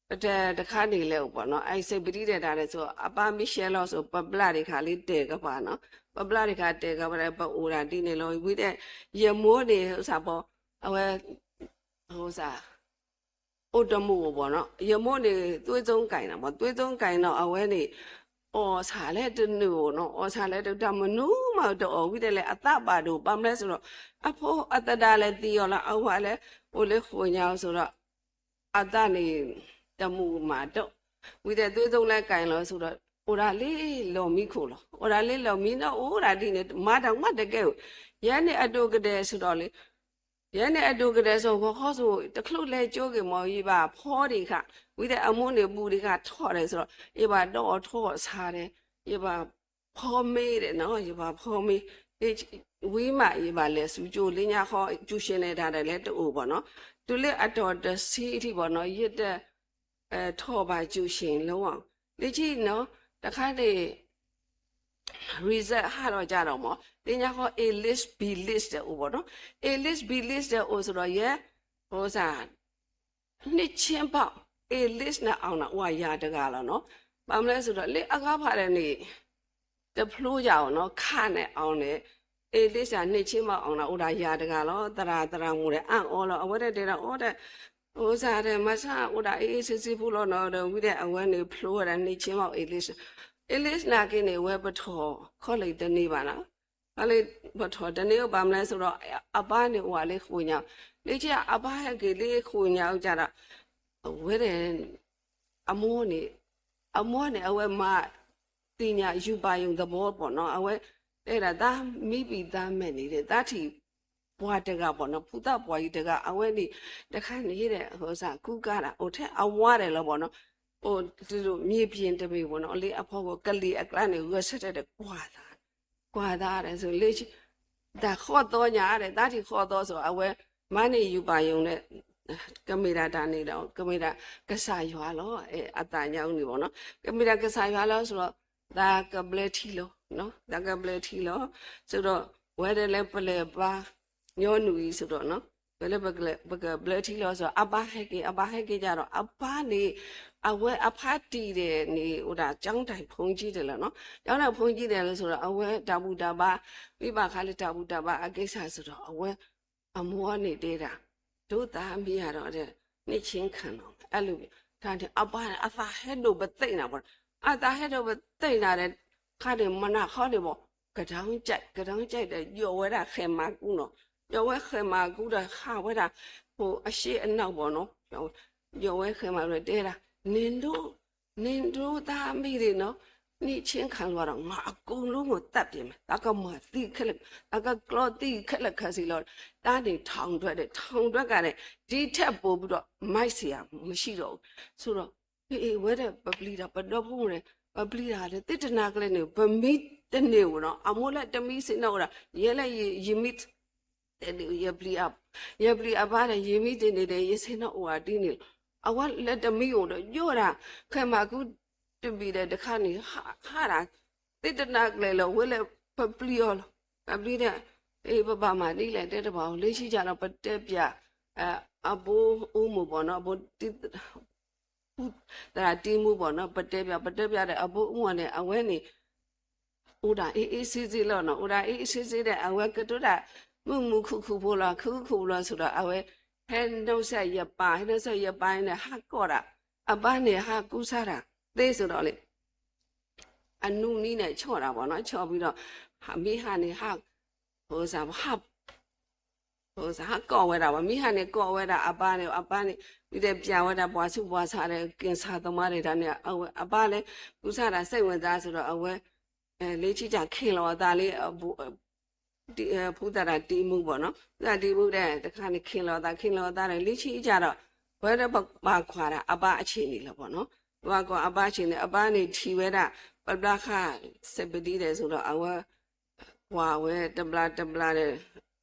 ပတၢ်တခါန့ၣ်လဲၣ်အိၣ်ဘၣ်နီၤ အစံးပတံၤတဲတၢ်ဒီးစ့ၢ် အပၢ်မ့ၢ်ရှဲလီၤစ့ၢ် ပဘျၣ်တခါလံတဲာ်ကပၤနီၤ ပဘျၣ်တခါတဲာ်ကပၤဒီး ပအိၣ်ဒၣ်ဒ်န့ၣ်လီၤ ဝံၤဒီး ယမိၢ်န့ၣ် စ့ၢ်ဘၣ် အဝဲ စ့ၢ် အိၣ်တမုာ်အိၣ်ဘၣ်နီၤ ယမိၢ်န့ၣ် သွေးစုံကင်နီၤ သွေးစုံကင်နီၤ အဝဲန့ၣ် အီၣ်ဆၣ်လၢတနုာ်အိၣ်နီၤ အီၣ်ဆၣ်လၢတမနုၤမးတအီၣ် ဝံၤဒီးလဲၣ် အသးဘၣ်ဒိၣ် ဘၣ်မနုၤလဲၣ်စ့ၢ်ဒီး အဖိအသဒါလဲၤသံအီၤလၢ အဝၤလဲၤအိၣ်လၢဃိာ်ညါစ့ၢ်ဒီး အသးန့ၣ် တမုာ်မးတအီၣ် ဝံၤဒီး သွေးစုံလဲၤကင်လီၤစ့ၢ်ဒီး အိၣ်ဒၣ်လၢလီၢ်မံခိၣ်လီၤ အိၣ်ဒၣ်လၢလီၢ်မံနီၤ အိၣ်ဒၣ်ဒ်န့ၣ် မၤတၢ်မးတကဲဧိၤ ယဲန့ၣ်အဒိၣ်ကဒဲးစ့ၢ်ဒီးလံ ယဲန့ၣ်အဒိၣ်ကတၢၢ်စီၤဂီၤခီစိၤ တချုးလဲၤကၠိက့ၤမ့ၢ် ယဘၣ်ဖီဒံးဃာ်, ဝံၤဒီးအမိၢ်န့ၣ်ဘူးဒံးဃာ်ထီၣ်ဒီး ဆိုတော့ ယဘၣ်ဒီးအီၣ်ထီၣ်ဆါဒီး ယဘၣ်ဖီမ့ၤဒီးနီၤ, ယဘၣ်ဖီမ့ၤ, ဝံၤမးယဘၣ်လဲၤဆူကၠိ လၢညါခီ ကျူရှင်နယ်တၢ်ဒီးလဲၤတအိၣ်ဘၣ်နီၤ, တုၤလၢအတီၢ်တဆံထံၣ်ဘၣ်နီၤ ယတ ထီၣ်ဘၣ်ကျူရှင်လၢဝီၤ, လၢခံနီၤ တခါန့ၣ် result ဟးထီၣ်ကဒီးမ့ၢ် လၢညါခီ A list B list ဒီးအိၣ်ဘၣ်နီၤ, A list B list ဒီးအိၣ် ဆိုတော့ ယဲ ဟိစ နှစ်ချင်းပေါက် A list န့ၣ် အောင်တာ အိၣ်ယၤတဂၤလီၤနီၤ, ဘၣ်မနုၤလဲၣ်ဆိုတော့ လၢအဂၤဖးဒိၣ်န့ၣ် တဖျိယၤအီၤနီၤ, ခးန့ၣ် အောင်န့ၣ် A list န့ၣ် နှစ်ချင်းပေါက် အောင်တာ အိၣ်ဒၣ်ယၤတဂၤလီၤ, သရၣ်သရၣ်မုၣ်ဒီး အါအီၤလီၤ, အဝဲတတဲဒၣ်အီၤဒီး ဟိစ ဒီး မဆါ အိၣ်ဒၣ် အေးအေးဆေးဆေးဖိလီၤနီၤ, ဒီးဝံၤဒီးအဝဲန့ၣ်ဖျိဝဲဒၣ် နှစ်ချင်းပေါက် A list, A list နာ်က့န့ၣ် အဝဲပထီၣ် college တန့ၢ်ဘၣ်နီၤ, ပထီၣ်တန့ၢ် ဘၣ်မနုၤလဲၣ်ဆိုတော့ အပၢ်န့ၣ်အိၣ်ဝဲလၢဃိာ်ညါ, လၢခံအပၢ်ဟဲက့ၤလၢဃိာ်ညါအကဒီး အဝဲဒီး အမိၢ်န့ၣ် အမိၢ်န့ၣ် အဝဲမၤသ့ၣ်ညါ ယူးယီၣ်သဘီဘၣ်နီၤ, အဝဲတဲဒၣ် သးမံဘံၣ်သးမဲာ်န့ၣ် သးထံၣ်ပှၤတဂၤဘၣ်နီၤ, ဖိသၣ်ပှၢ်အံၤတဂၤ အဝဲန့ၣ် တခါန့ၣ်ဒီး ဟိစ ကူကၤဒၣ် အိၣ်ထဲအဝါဒီးလီၤဘၣ်နီၤ, အိၣ်တုၤလၢမြေပြင်တဘ့ၣ်ဘၣ်နီၤ, လၢအဖီခိၣ် ကလံၤအကျါန့ၣ် ဂဲၤဆၢထၢၣ်ဒီးကွၢ်သး ကွၢ်သးဒီး ဆို လၢ တၢ်ဃီသီညါဒီး သးထံၣ်ဃီသီ ဆို အဝဲမၤန့ၢ် ယူးယီၣ်န့ၣ် ကမ့ၢ်ဒၣ်တၢ်န့ၣ်ဒီး ကမ့ၢ်ဒၣ်ကစၢ်ယွၤလီၤ, အသးညါအူန့ၣ်ဘၣ်နီၤ, ကမ့ၢ်ဒၣ်ကစၢ်ယွၤလီၤ ဆိုတော့ သးကဘျၢထံလီၤ, သးကဘျၢထံလီၤ, ဆိုတော့ ဝဲဒၣ်လၢပလဲၤဘါ ညီနုၢ်အံၤ ဆိုတော့ ဝဲလၢပကဘျၢထံလီၤ ဆိုတော့ အပၢ်ဟဲက့ၤ အပၢ်ဟဲက့ၤကဒီး အပၢ်န့ၣ် အဝဲအဖါတံၢ်ဒီးန့ၣ် အိၣ်ဒၣ် ကျောင်းထိုင်ဘုန်းကြီး ဒီးလီၤနီၤ, ကျောင်းထိုင်ဘုန်းကြီး ဒီးလီၤ ဆိုတော့ အဝဲတၢ်ဘူၣ်တၢ်ဘါ မ့ၢ်ဘၣ်ဃးလၢတၢ်ဘူၣ်တၢ်ဘါအကဲစၢ် ဆိုတော့ အဝဲ အမိၢ်န့ၣ်တဲဒၣ် ဒိသးမံယၤဒီး နှစ်ချင်းခံလီၤ, အဲလို တၢ်န့ၣ် အပၢ်န့ၣ် အသးဟဲဒိၣ်ပသ့ၣ်နၤဘၣ်, အသးဟဲဒိၣ်ပသ့ၣ်နၤဒီး ခါန့ၣ် မနၤဃီန့ၣ်ဘၣ် ကဒီကၠဲး ကဒီကၠဲး ဒီး ယီၣ်ဝဲဒၣ်ဃဲၤမၤကူနီၤ, ယီၣ်ဝဲဃဲၤမၤကူဒီး ဟးဝဲဒၣ် ဟိ အရှေ့အနောက် ဘၣ်နီၤ, ယီၣ်ဝဲဃဲၤမၤကူဒီး တဲဒၣ် နင်တို့ နင်တို့ သားအမိတွေနော် နှစ်ချင်းခံလို့ကတော့ ငါအကုန်လုံးကိုသတ်ပြစ်မယ်, သးကမၤသံခဲလၢာ်, သးကကျီသံခဲလၢာ်ခဲဆ့လီၤ, တၢ်န့ၣ် ထောင်ထွက်တယ်, ထောင်ထွက်ကလည်း ဒီထက်ပိုပြီးတော့ မိုက်စရာမရှိတော့ဘူး, ဆိုတော့ အဝဲဒၣ် ပပျံၤတၢ် ပဒီဖိန့ၣ် ပပျံၤတၢ်ဒီး သ့ၣ်တနၤကျဲန့ၣ် ပမံတန့ၢ်ဧိၤနီၤ, အမိၢ်လၢတမံစ့ၢ်နီၤအိၣ်ဒၣ်, ယဲလၢယမံ ယပျံၤအပၢ်ဒီး ယမံတန့ၢ်ဒီး ယဆ့ၣ်နီၤအိၣ်ဝဲဒ်န့ၣ်လီၤ, အဝဲလၢတမံအိၣ်ဒီး ယီၣ်ဒၣ် ခဲမၤကူတဘ့ၣ်ဒီးတခါန့ၣ် ဟးဒၣ် သ့ၣ်တနၤကျဲလီၤ, ဝဲလၢပပျံၤအီၤလီၤ, ပပျံၤဒီး ပဘၣ်မၤဒ်လဲၣ်တဲတဘၣ်အီၤ, လၢခံကဒီး ပတဲပျး အဘိအူမူးဘၣ်နီၤ, အဘိ သရၣ်တံမူဘၣ်နီၤ, ပတဲပျး ပတဲပျးဒီး အဘိအူမူးန့ၣ် အဝဲန့ၣ် အိၣ်ဒၣ်အ့ၣ်အ့ၣ်ဆ့ဆ့လီၤနီၤ, အိၣ်ဒၣ်အ့ၣ်အ့ၣ်ဆ့ဆ့ဒီး အဝဲကတိၤတၢ် မုာ်မုာ်ခုၣ်ခုၣ်ဖိလီၤ, ခုၣ်ခုၣ်ဖိလီၤ ဆိုတော့ အဝဲ ဟဲနီၣ်ဆၢယပၢ်, ဟဲနီၣ်ဆၢယပၢ်န့ၣ် ဟးကိးဒၣ် အပၢ်န့ၣ် ဟးကူစါတၢ်သ့ ဆိုတော့လံ အနူနံၤန့ၣ် ဆီၣ်တၢ်ဘၣ်နီၤ, ဆီၣ်ပြီးတော့ မ့ၢ်ဟးန့ၣ် ဟး ဟိစ ဟးကိးဝဲဒၣ်ဘၣ်, မ့ၢ်ဟးန့ၣ် ကိးဝဲဒၣ်အပၢ်န့ၣ်, အပၢ်န့ၣ် ဝံၤဒီးပျးဝဲဒၣ် ပှၤဆူးပှၤဆါဒီး က့ၤဆါသမားဒီးတၢ်န့ၣ် အပၢ်လၢ ကူစါတၢ် စိတ်ဝင်စား ဆိုတော့ အဝဲ လၢခံက ခ့ၣ်လီၤအသးလၢ ဖုသရၣ်တံမူဘၣ်နီၤ, ဖုသရၣ်တံမူဒီး တခါန့ၣ် ခ့ၣ်လီၤအသး ခ့ၣ်လီၤအသးဒီး လၢခံကဒီး ပဝဲဒၣ်ပဘၣ်ကွၢ်ဒၣ် အပၢ်အဆ့ၣ်န့ၣ်လီၤဘၣ်နီၤ, ပဘၣ်ကွၢ်အပၢ်အဆ့ၣ်န့ၣ်, အပၢ်န့ၣ်ထံၣ်ဝဲဒၣ် ပဘျါဃာ် စဲးပဒံဒီး ဆိုတော့ အဝဲ ကွၢ်ဝဲတဘျါတဘျါဒီး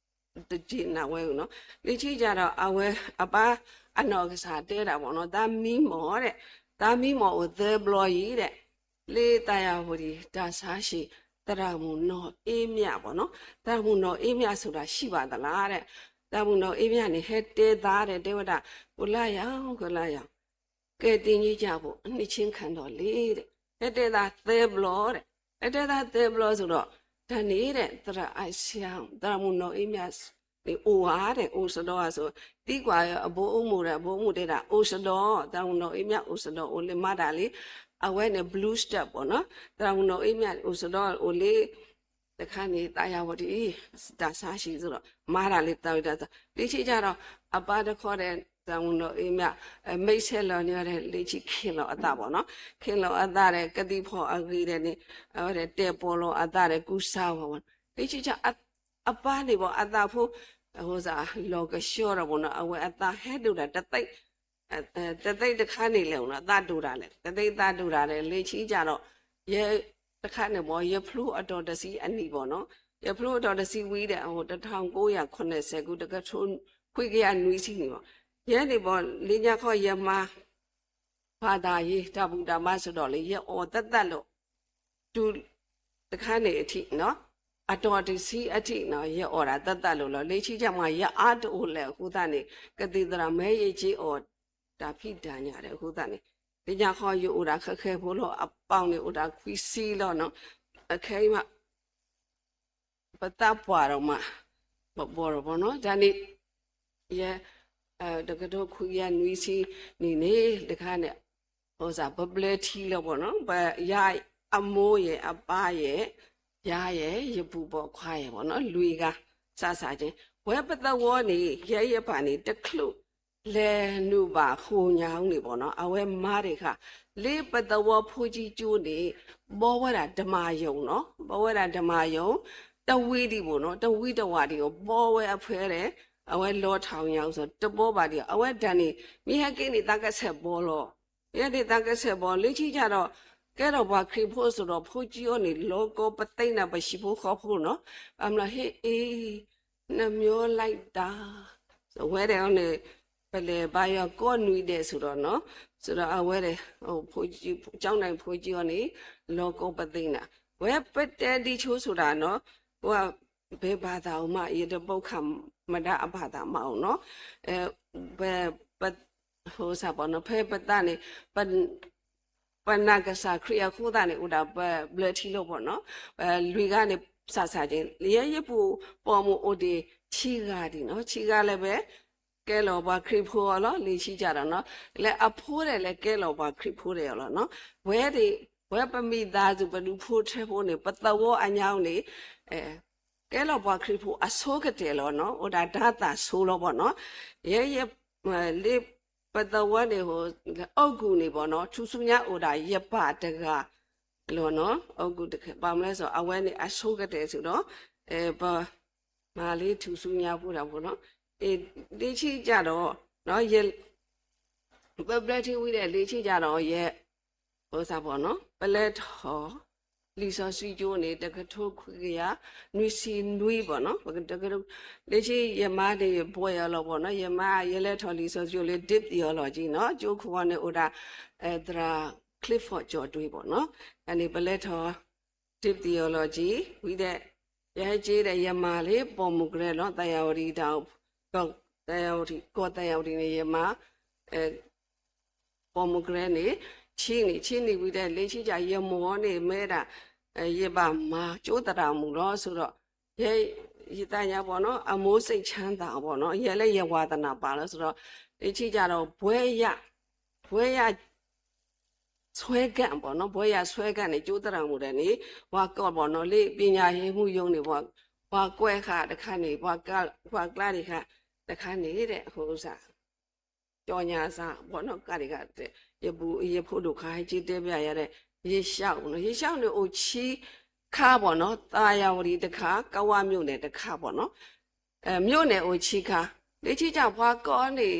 တက့ၢ်နၢ်ဝဲနီၤ, လၢခံကဒီး အဝဲ အပၢ်အနီၢ်ကစၢ်တဲဒၣ်ဘၣ်နီၤ, သးမံမီၢ်ဒီး သးမံမီၢ်အိၣ်သၢဘျီအံၤဒီး လၢသးယၤဝတံၣ် တၢ်ဆါဟံၣ် သရၣ်မုၣ်နီၢ်အ့မၠၣ်ဘၣ်နီၤ, သရၣ်မုၣ်နီၢ်အ့မၠၣ် ဆိုတာ ရှိပါသလား ဒီး သရၣ်မုၣ်နီၢ်အ့မၠၣ်န့ၣ် ဟဲတဲသးဒီး တဲဝဲဒၣ် ကိုလရောင် ကိုလရောင် ကဲတင်ကြီးကြဖို့ နှစ်ချင်းခံတော့လေ ဒီး ဟဲတဲသးသၢဘျီဒီး ဟဲတဲသးသၢဘျီ ဆိုတော့ တၢ်န့ၣ်ဒီး သရၣ်အဆံ သရၣ်မုၣ်နီၢ်အ့မၠၣ်န့ၣ် အိၣ်ဧါဒီး အိၣ်စဒီဧါ ဆို သံကွၢ်အဘိအူမူးဒီး အဘိအူမူးတဲဒၣ် အိၣ်စဒီ, သရၣ်မုၣ်နီၢ်အ့မၠၣ်အိၣ်စဒီ အိၣ်လၢမၤတၢ်လံ, အဝဲန့ၣ် blue shirt ဘၣ်နီၤ, သရၣ်မုၣ်နီၢ်အ့မၠၣ်အိၣ်စဒီ အိၣ်လၢ တခါန့ၣ် သးယၤဝတံၣ် တၢ်ဆါဟံၣ် ဆိုတော့ မၤတၢ်လၢသးဝံၣ်တၢ်သး, လၢခံကဒီး အပၢ်တခီဒီး သရၣ်မုၣ်နီၢ်အ့မၠၣ် မိတ်ဆက်လီၤန့ၢ်ဒီး လၢခံခ့ၣ်လီၤအသးဘၣ်နီၤ, ခ့ၣ်လီၤအသးဒီး ကသံၣ်ဖီၣ်အဂ့ၤဒီးန့ၣ် အဝဲဒီးတဲပီၣ်လီၤအသးဒီး ကူစါဝဲဘၣ်နီၤ, လၢခံကဒီး အပၢ်န့ၣ်ဘၣ် အသးဖိ အဃိသတး လီၤကဆှီထီၣ်ဘၣ်နီၤ အဝဲအသးဟဲဒိၣ်တၢ် တသ့ၣ်တခါန့ၣ်လဲၣ်နီၤ သးဒိၣ်တၢ်လဲၣ် တသ့ၣ်သးဒိၣ်တၢ်လဲၣ် လၢခံကဒီး ယဲတခါန့ၣ်ဘၣ် ယဖျိအတီၤတဆံအနံၣ်ဘၣ်နီၤ ယဖျိအတီၤတဆံဝံၤဒီး တထောင်ကိုးရာခုနှစ်ဆယ်ခု တကထိခွံကယၤနွံဆံန့ၣ်ဘၣ် ယဲန့ၣ်ဘၣ် လၢညါခီယမၤ ဘာသာရေး တၢ်ဘူၣ်တၢ်ဘါစ့ၢ်ကီးလၢ ယအီၣ်သးသးလီၤ တုၤတခါန့ၣ်အထံးနီၤ အတီၤတဆံအထံးနီၤ ယအီၣ်ဒၣ်သးသးလီၤလီၤ လၢခံကမး ယအါတအိၣ်လဲၣ်အဃိသတးန့ၣ် ကသံၣ်သရၣ်မဲယ့ၢ်က့အီၣ်တၢ်ဖံးတၢ်ညၣ်ဒီးအဃိသတးန့ၣ် လၢညါခီယအိၣ်ဒၣ်ဃဲဃဲဖိလီၤ အပီၢ်န့ၣ်အိၣ်ဒၣ်ခွံဆံလီၤနီၤ အခဲအံၤမး ပသးပှၢ်ဒီးမး ပဘီၣ်ဒီးဘီၣ်နီၤ တၢ်န့ၣ် ယဲ တကထိခွံကယၤနွံဆံနံၣ်န့ၣ် တခါန့ၣ် အဃိသတး ပဘျၢထံလီၤဘီၣ်နီၤ ပယါအမိၢ်ယဲၢ် အပၢ်ယဲၢ် ယၤယဲၢ် ယပုၢ်ဘီၣ်ခွါယဲၢ်ဘီၣ်နီၤ လွံၢ်ဂၤ စးစးက့ ဝဲပသဝီန့ၣ် ယဲယပၢ်န့ၣ် တချုး လဲၤနုာ်ဘၣ်ဃိာ်ညါအူန့ၣ်ဘီၣ်နီၤ အဝဲမါတခါ လၢပသဝီဖိကံကၠိန့ၣ် ဘီဝဲဒၣ်ဓမ္မာရုံနီၤ ဘီဝဲဒၣ်ဓမ္မာရုံ တဝံၤဒံးဘၣ်နီၤ တဝံၤတဝးဒံးအီၤ ဘီဝဲအဖဲဒီး အဝဲလီၤထီၣ်ညါအူစီၤ တဘီဘၣ်ဒံးအီၤ အဝဲဒၣ်န့ၣ် မ့ၢ်ဟဲက့ၤန့ၣ် သးကဆဲးဘီၣ်လီၤ မ့ၢ်ဟဲန့ၣ် သးကဆဲးဘီၣ် လၢခံကဒီး ကဲထီၣ်ပှၤခရံာ်ဖိအစိၤဒီး ဖိကံအီၤန့ၣ် လီၤကီပသ့ၣ်နၤ ပဟံၣ်ဖိဃီဖိနီၤ ဘၣ်မနုၤဟ့ၣ်အ့ နမၠိလံတၢ် ဝဲဒၣ်အီၤန့ၣ် ပလဲၤဘါယွၤကိးနွံဒဲးစိၤဒီးနီၤ စိၤဒီးအဝဲဒၣ် ကၠီနၤဖိကံအီၤန့ၣ် လီၤကီပသ့ၣ်နၤ ဝဲပတဲဒ်ဆိစိၤဒၣ်နီၤ ပှၤ ဘဲဘၣ်သးအိၣ်မး ယတပိာ်ခါမတၤအဘၣ်သးမးအိၣ်နီၤ ပ ပ ဟိစးဘီၣ်နီၤ ဖဲပသးန့ၣ် ပနာ်ကစၢ်ခရံာ်အဃိသတးန့ၣ် အိၣ်ဒၣ်ပဘျၢထံလီၤဘီၣ်နီၤ လွံၢ်ဂၤန့ၣ် စးစးက့ ယဲယပုၢ်ပိာ်မုၣ်အိၣ်ဒံးဆံဂၤဒံးနီၤ ဆံဂၤလၢပ ကဲလီၤပှၤခရံာ်ဖိအီၤလီၤ လၢခံကဒီးနီၤ လၢအဖိဒၣ်လဲၤကဲလီၤပှၤခရံာ်ဖိဒၣ်အီၤလီၤနီၤ ဝဲဒၣ် ဝဲပမံၤသးစူၤပဒူဖိထၢဖိန့ၣ် ပသဝီအညါန့ၣ် ကဲလီၤပှၤခရံာ်ဖိအဆိကတၢၢ်လီၤနီၤ အိၣ်ဒၣ်တၢ်သးဆိလီၤဘီၣ်နီၤ ယဲယ လၢပသဝီန့ၣ် အီၣ်ကူၣ်န့ၣ်ဘီၣ်နီၤ ထူၣ်စုညါအိၣ်ဒၣ်ယပၢ်တဂၤလီၤနီၤ အီၣ်ကူၣ်တခါ ဘၣ်မနုၤလဲၣ်စီၤ အဝဲန့ၣ်အဆိကတၢၢ်စ့ၢ်ဒီး ပ မၤလၢထူၣ်စုညါဖိတၢ်ဘီၣ်နီၤ လၢခံကဒီး ပဘျၢထံဝံၤဒီး လၢခံကဒီးယဲ ပသးဘီၣ်နီၤ ပလဲၤထီၣ် လံာ်စီဆှံကၠိန့ၣ် တကထိခွံကယၤ နွံဆံနွံဘီၣ်နီၤ လၢခံယမါန့ၣ် ဘှဲးအီၤလီၤဘီၣ်နီၤ ယမါ ယလဲၤထီၣ်လံာ်စီဆှံကၠိလၢ Deep Theology နီၤ ကၠိခိၣ်ဝီန့ၣ်အိၣ်ဒၣ် သရၣ် Clifford ကၠီၣ်တွ့ဘီၣ်နီၤ အန့ၣ်ပလဲၤထီၣ် Deep Theology ဝံၤဒီး ယဟဲက့ၤဒီးယမၤလၢ pomegranate နီၤ သၢယၤဝတံၤတၢ် သၢယၤဝတံၤ ကီၢ်သၢယၤဝတံၤန့ၣ် ယမၤ pomegranate န့ၣ် ဆံးနံၣ် ဆံးနံၣ်ဝံၤဒီး လၢခံကဒီး ယမိၢ်န့ၣ်မ့ၢ်ဒၣ် ယဘၣ်မၤကၠိသရၣ်မုၣ်လီၤ ဆိဒီး ယဲ ယသးညါဘီၣ်နီၤ အမိၢ်စိတ်ချမ်းသာဘီၣ်နီၤ ယဲလၢယဝါသနာပာ်လီၤ ဆိဒီး လၢခံကဒီး ဘှဲးယၤ ဘှဲးယၤ ဆွဲကန့်ဘီၣ်နီၤ ဘှဲးယၤဆွဲကန့်န့ၣ် ကၠိသရၣ်မုၣ်ဒၣ်န့ၣ် ပှၤကိးဘီၣ်နီၤ လၢပညာရေးမှူးရုံးန့ၣ် ပှၤကွဲးဃာ်တခါန့ၣ် ပှၤကျါတခါ တခါန့ၣ်ဒီး အဃိစး ကၠီညါစး ဘီၣ်နီၤ ကးတခါ ယပုၢ်ယဖိဒိၣ်ခါဟဲက့ၤတဲဘၣ်ယၤဒီး ယရှောက်နီၤ ယရှောက်န့ၣ် အိၣ်ဆံခါဘီၣ်နီၤ သၢယၤဝတံၤတခါ ကဝမြို့နယ်တခါဘီၣ်နီၤ မြို့နယ်အိၣ်ဆံခါ လၢခံကဒီးပှၤကိးန့ၣ်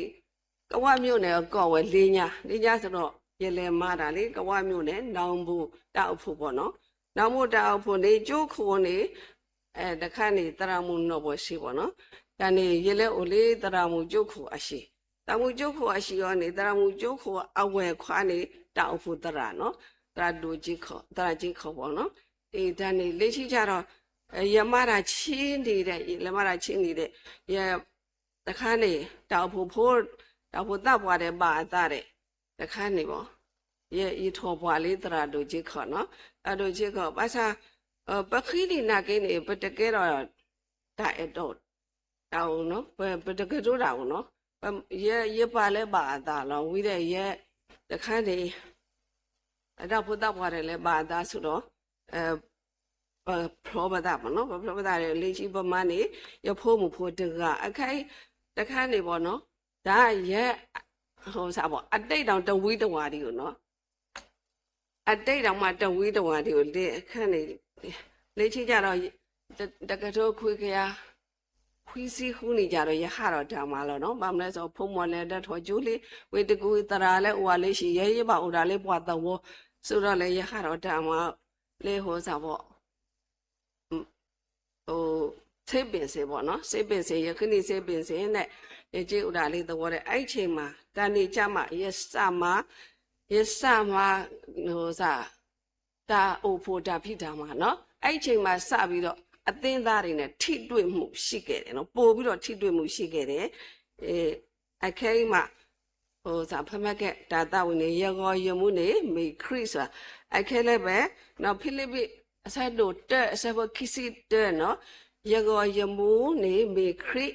ကဝမြို့နယ်အကိးဝဲ လ့ညါ လ့ညါစ့ၢ်ဒီး ယလဲၤမၤတၢ်လၢ ကဝမြို့နယ် နောင်ဘိုတၢ်အိၣ်ဖှိၣ်ဘီၣ်နီၤ နောင်ဘိုတၢ်အိၣ်ဖှိၣ်န့ၣ် ကၠိခိၣ်န့ၣ် တခါန့ၣ် သရၣ်မုၣ်နီၢ်ဘီၣ်ဆံးဘီၣ်နီၤ တၢ်န့ၣ် ယလဲၤအိၣ်လၢသရၣ်မုၣ်ကၠိခိၣ်အဟံၣ် သရၣ်မုၣ်ကၠိခိၣ်အဟံၣ်အီၤန့ၣ် သရၣ်မုၣ်ကၠိခိၣ်အဝဲၢ်ခွါန့ၣ် တၢ်အိၣ်ဖှိၣ်သရၣ်နီၤ သရၣ်ဒိၣ်က့ခီၣ် သရၣ်က့ခီၣ်ဘီၣ်နီၤ အံၤတၢ်န့ၣ် လၢခံကဒီး ယမၤတၢ်ဆံးနံၣ်ဒီး ယလဲၤမၤတၢ်ဆံးနံၣ်ဒီး ယ တခါန့ၣ် တၢ်အိၣ်ဖှိၣ်ဖိ တၢ်အိၣ်ဖှိၣ်သးပှၢ်ဒီးဘၣ်အသးဒီး တခါန့ၣ်ဘီၣ် ယထီၣ်ပှၢ်လၢသရၣ်ဒိၣ်က့ခီၣ်နီၤ သရၣ်ဒိၣ်က့ခီၣ် ဘၣ်ဆၣ် ပဃံလံာ်နာ်က့န့ၣ် ပတကဲထီၣ် တၢ်အဲၣ်တီ တၢ်အိၣ်နီၤ ပတကဲထီၣ်တၢ်အိၣ်နီၤ ယပၢ်လၢဘၣ်အသးလီၤ ဝံၤဒီးယ တခါန့ၣ် အတၢ်အိၣ်ဖှိၣ်သးပှၢ်ဒီးလၢဘၣ်အသးစ့ၢ်ဒီး ပဖျီပသးဘီၣ်နီၤ ပဖျီပသးဒီး လၢခံပမါန့ၣ် ယဖိမုၣ်ဖိတဂၤ အခဲအံၤ တခါန့ၣ်ဘီၣ်နီၤ တၢ်ယဲ စးဘီၣ် အတိတ်တောင်တဝံၤတဝးဒံးဧိၤနီၤ အတိတ်တောင်မှတဝံၤတဝးဒံးဧိၤ လၢခံကဒီး တကထိခွံကယၤ ခွံဆံဃုနံၣ်ကဒီး ယဟးထီၣ်တၢ်မၤလီၤနီၤ. ဘၣ်မနုၤလဲၣ် ဖိမုၣ်လဲၤဒၢထီၣ်ကၠိလံ, ဝံၤတကူသရၣ်လၢအိၣ်ဝဲလၢဟံၣ် ယဲယဘၣ်အိၣ်ဒၣ်လၢပှၤသဝီ, ဆိဒီးလၢယဟးထီၣ်တၢ်မၤလၢဟိစၢ်ဘီ ဆေးပင်စင်ပေါ့နော်, ဆေးပင်စင်, ယဃုနံၣ် ဆေးပင်စင်န့ၣ် ယက့ၤအိၣ်ဒၣ်လၢသဝီဒီး အဲၣ်ဆ့ၣ်မးတၢ်န့ၣ်ကမး ယစၢ်မၤ, ယစၢ်မၤ ဟိစၢ် တၢ်အိၣ်ဖှိၣ်တၢ်ဖံးတၢ်မၤနီၤ, အဲၣ်ဆ့ၣ်မးစးပြီးတော့ အသင်းသားတွေနဲ့ ထိတွေ့မှုရှိခဲ့တယ်နော်, ပိုပြီးတော့ ထိတွေ့မှုရှိခဲ့တယ်. အခဲအံၤမး ဟိစၢ် ဖဲမ့ၢ်ကဲ တၢ်သးဝံၣ်န့ၣ် ယဂီၢ်ယမူန့ၣ် မ့ၢ်ခရံာ်စၢ်, အခဲလၢာ်ဖဲ ဖံလံးပံး အဆၢဒိၣ်တၢ အဆၢဖိခံဆံတၢနီၤ, ယဂီၢ်ယမူန့ၣ် မ့ၢ်ခရံာ်,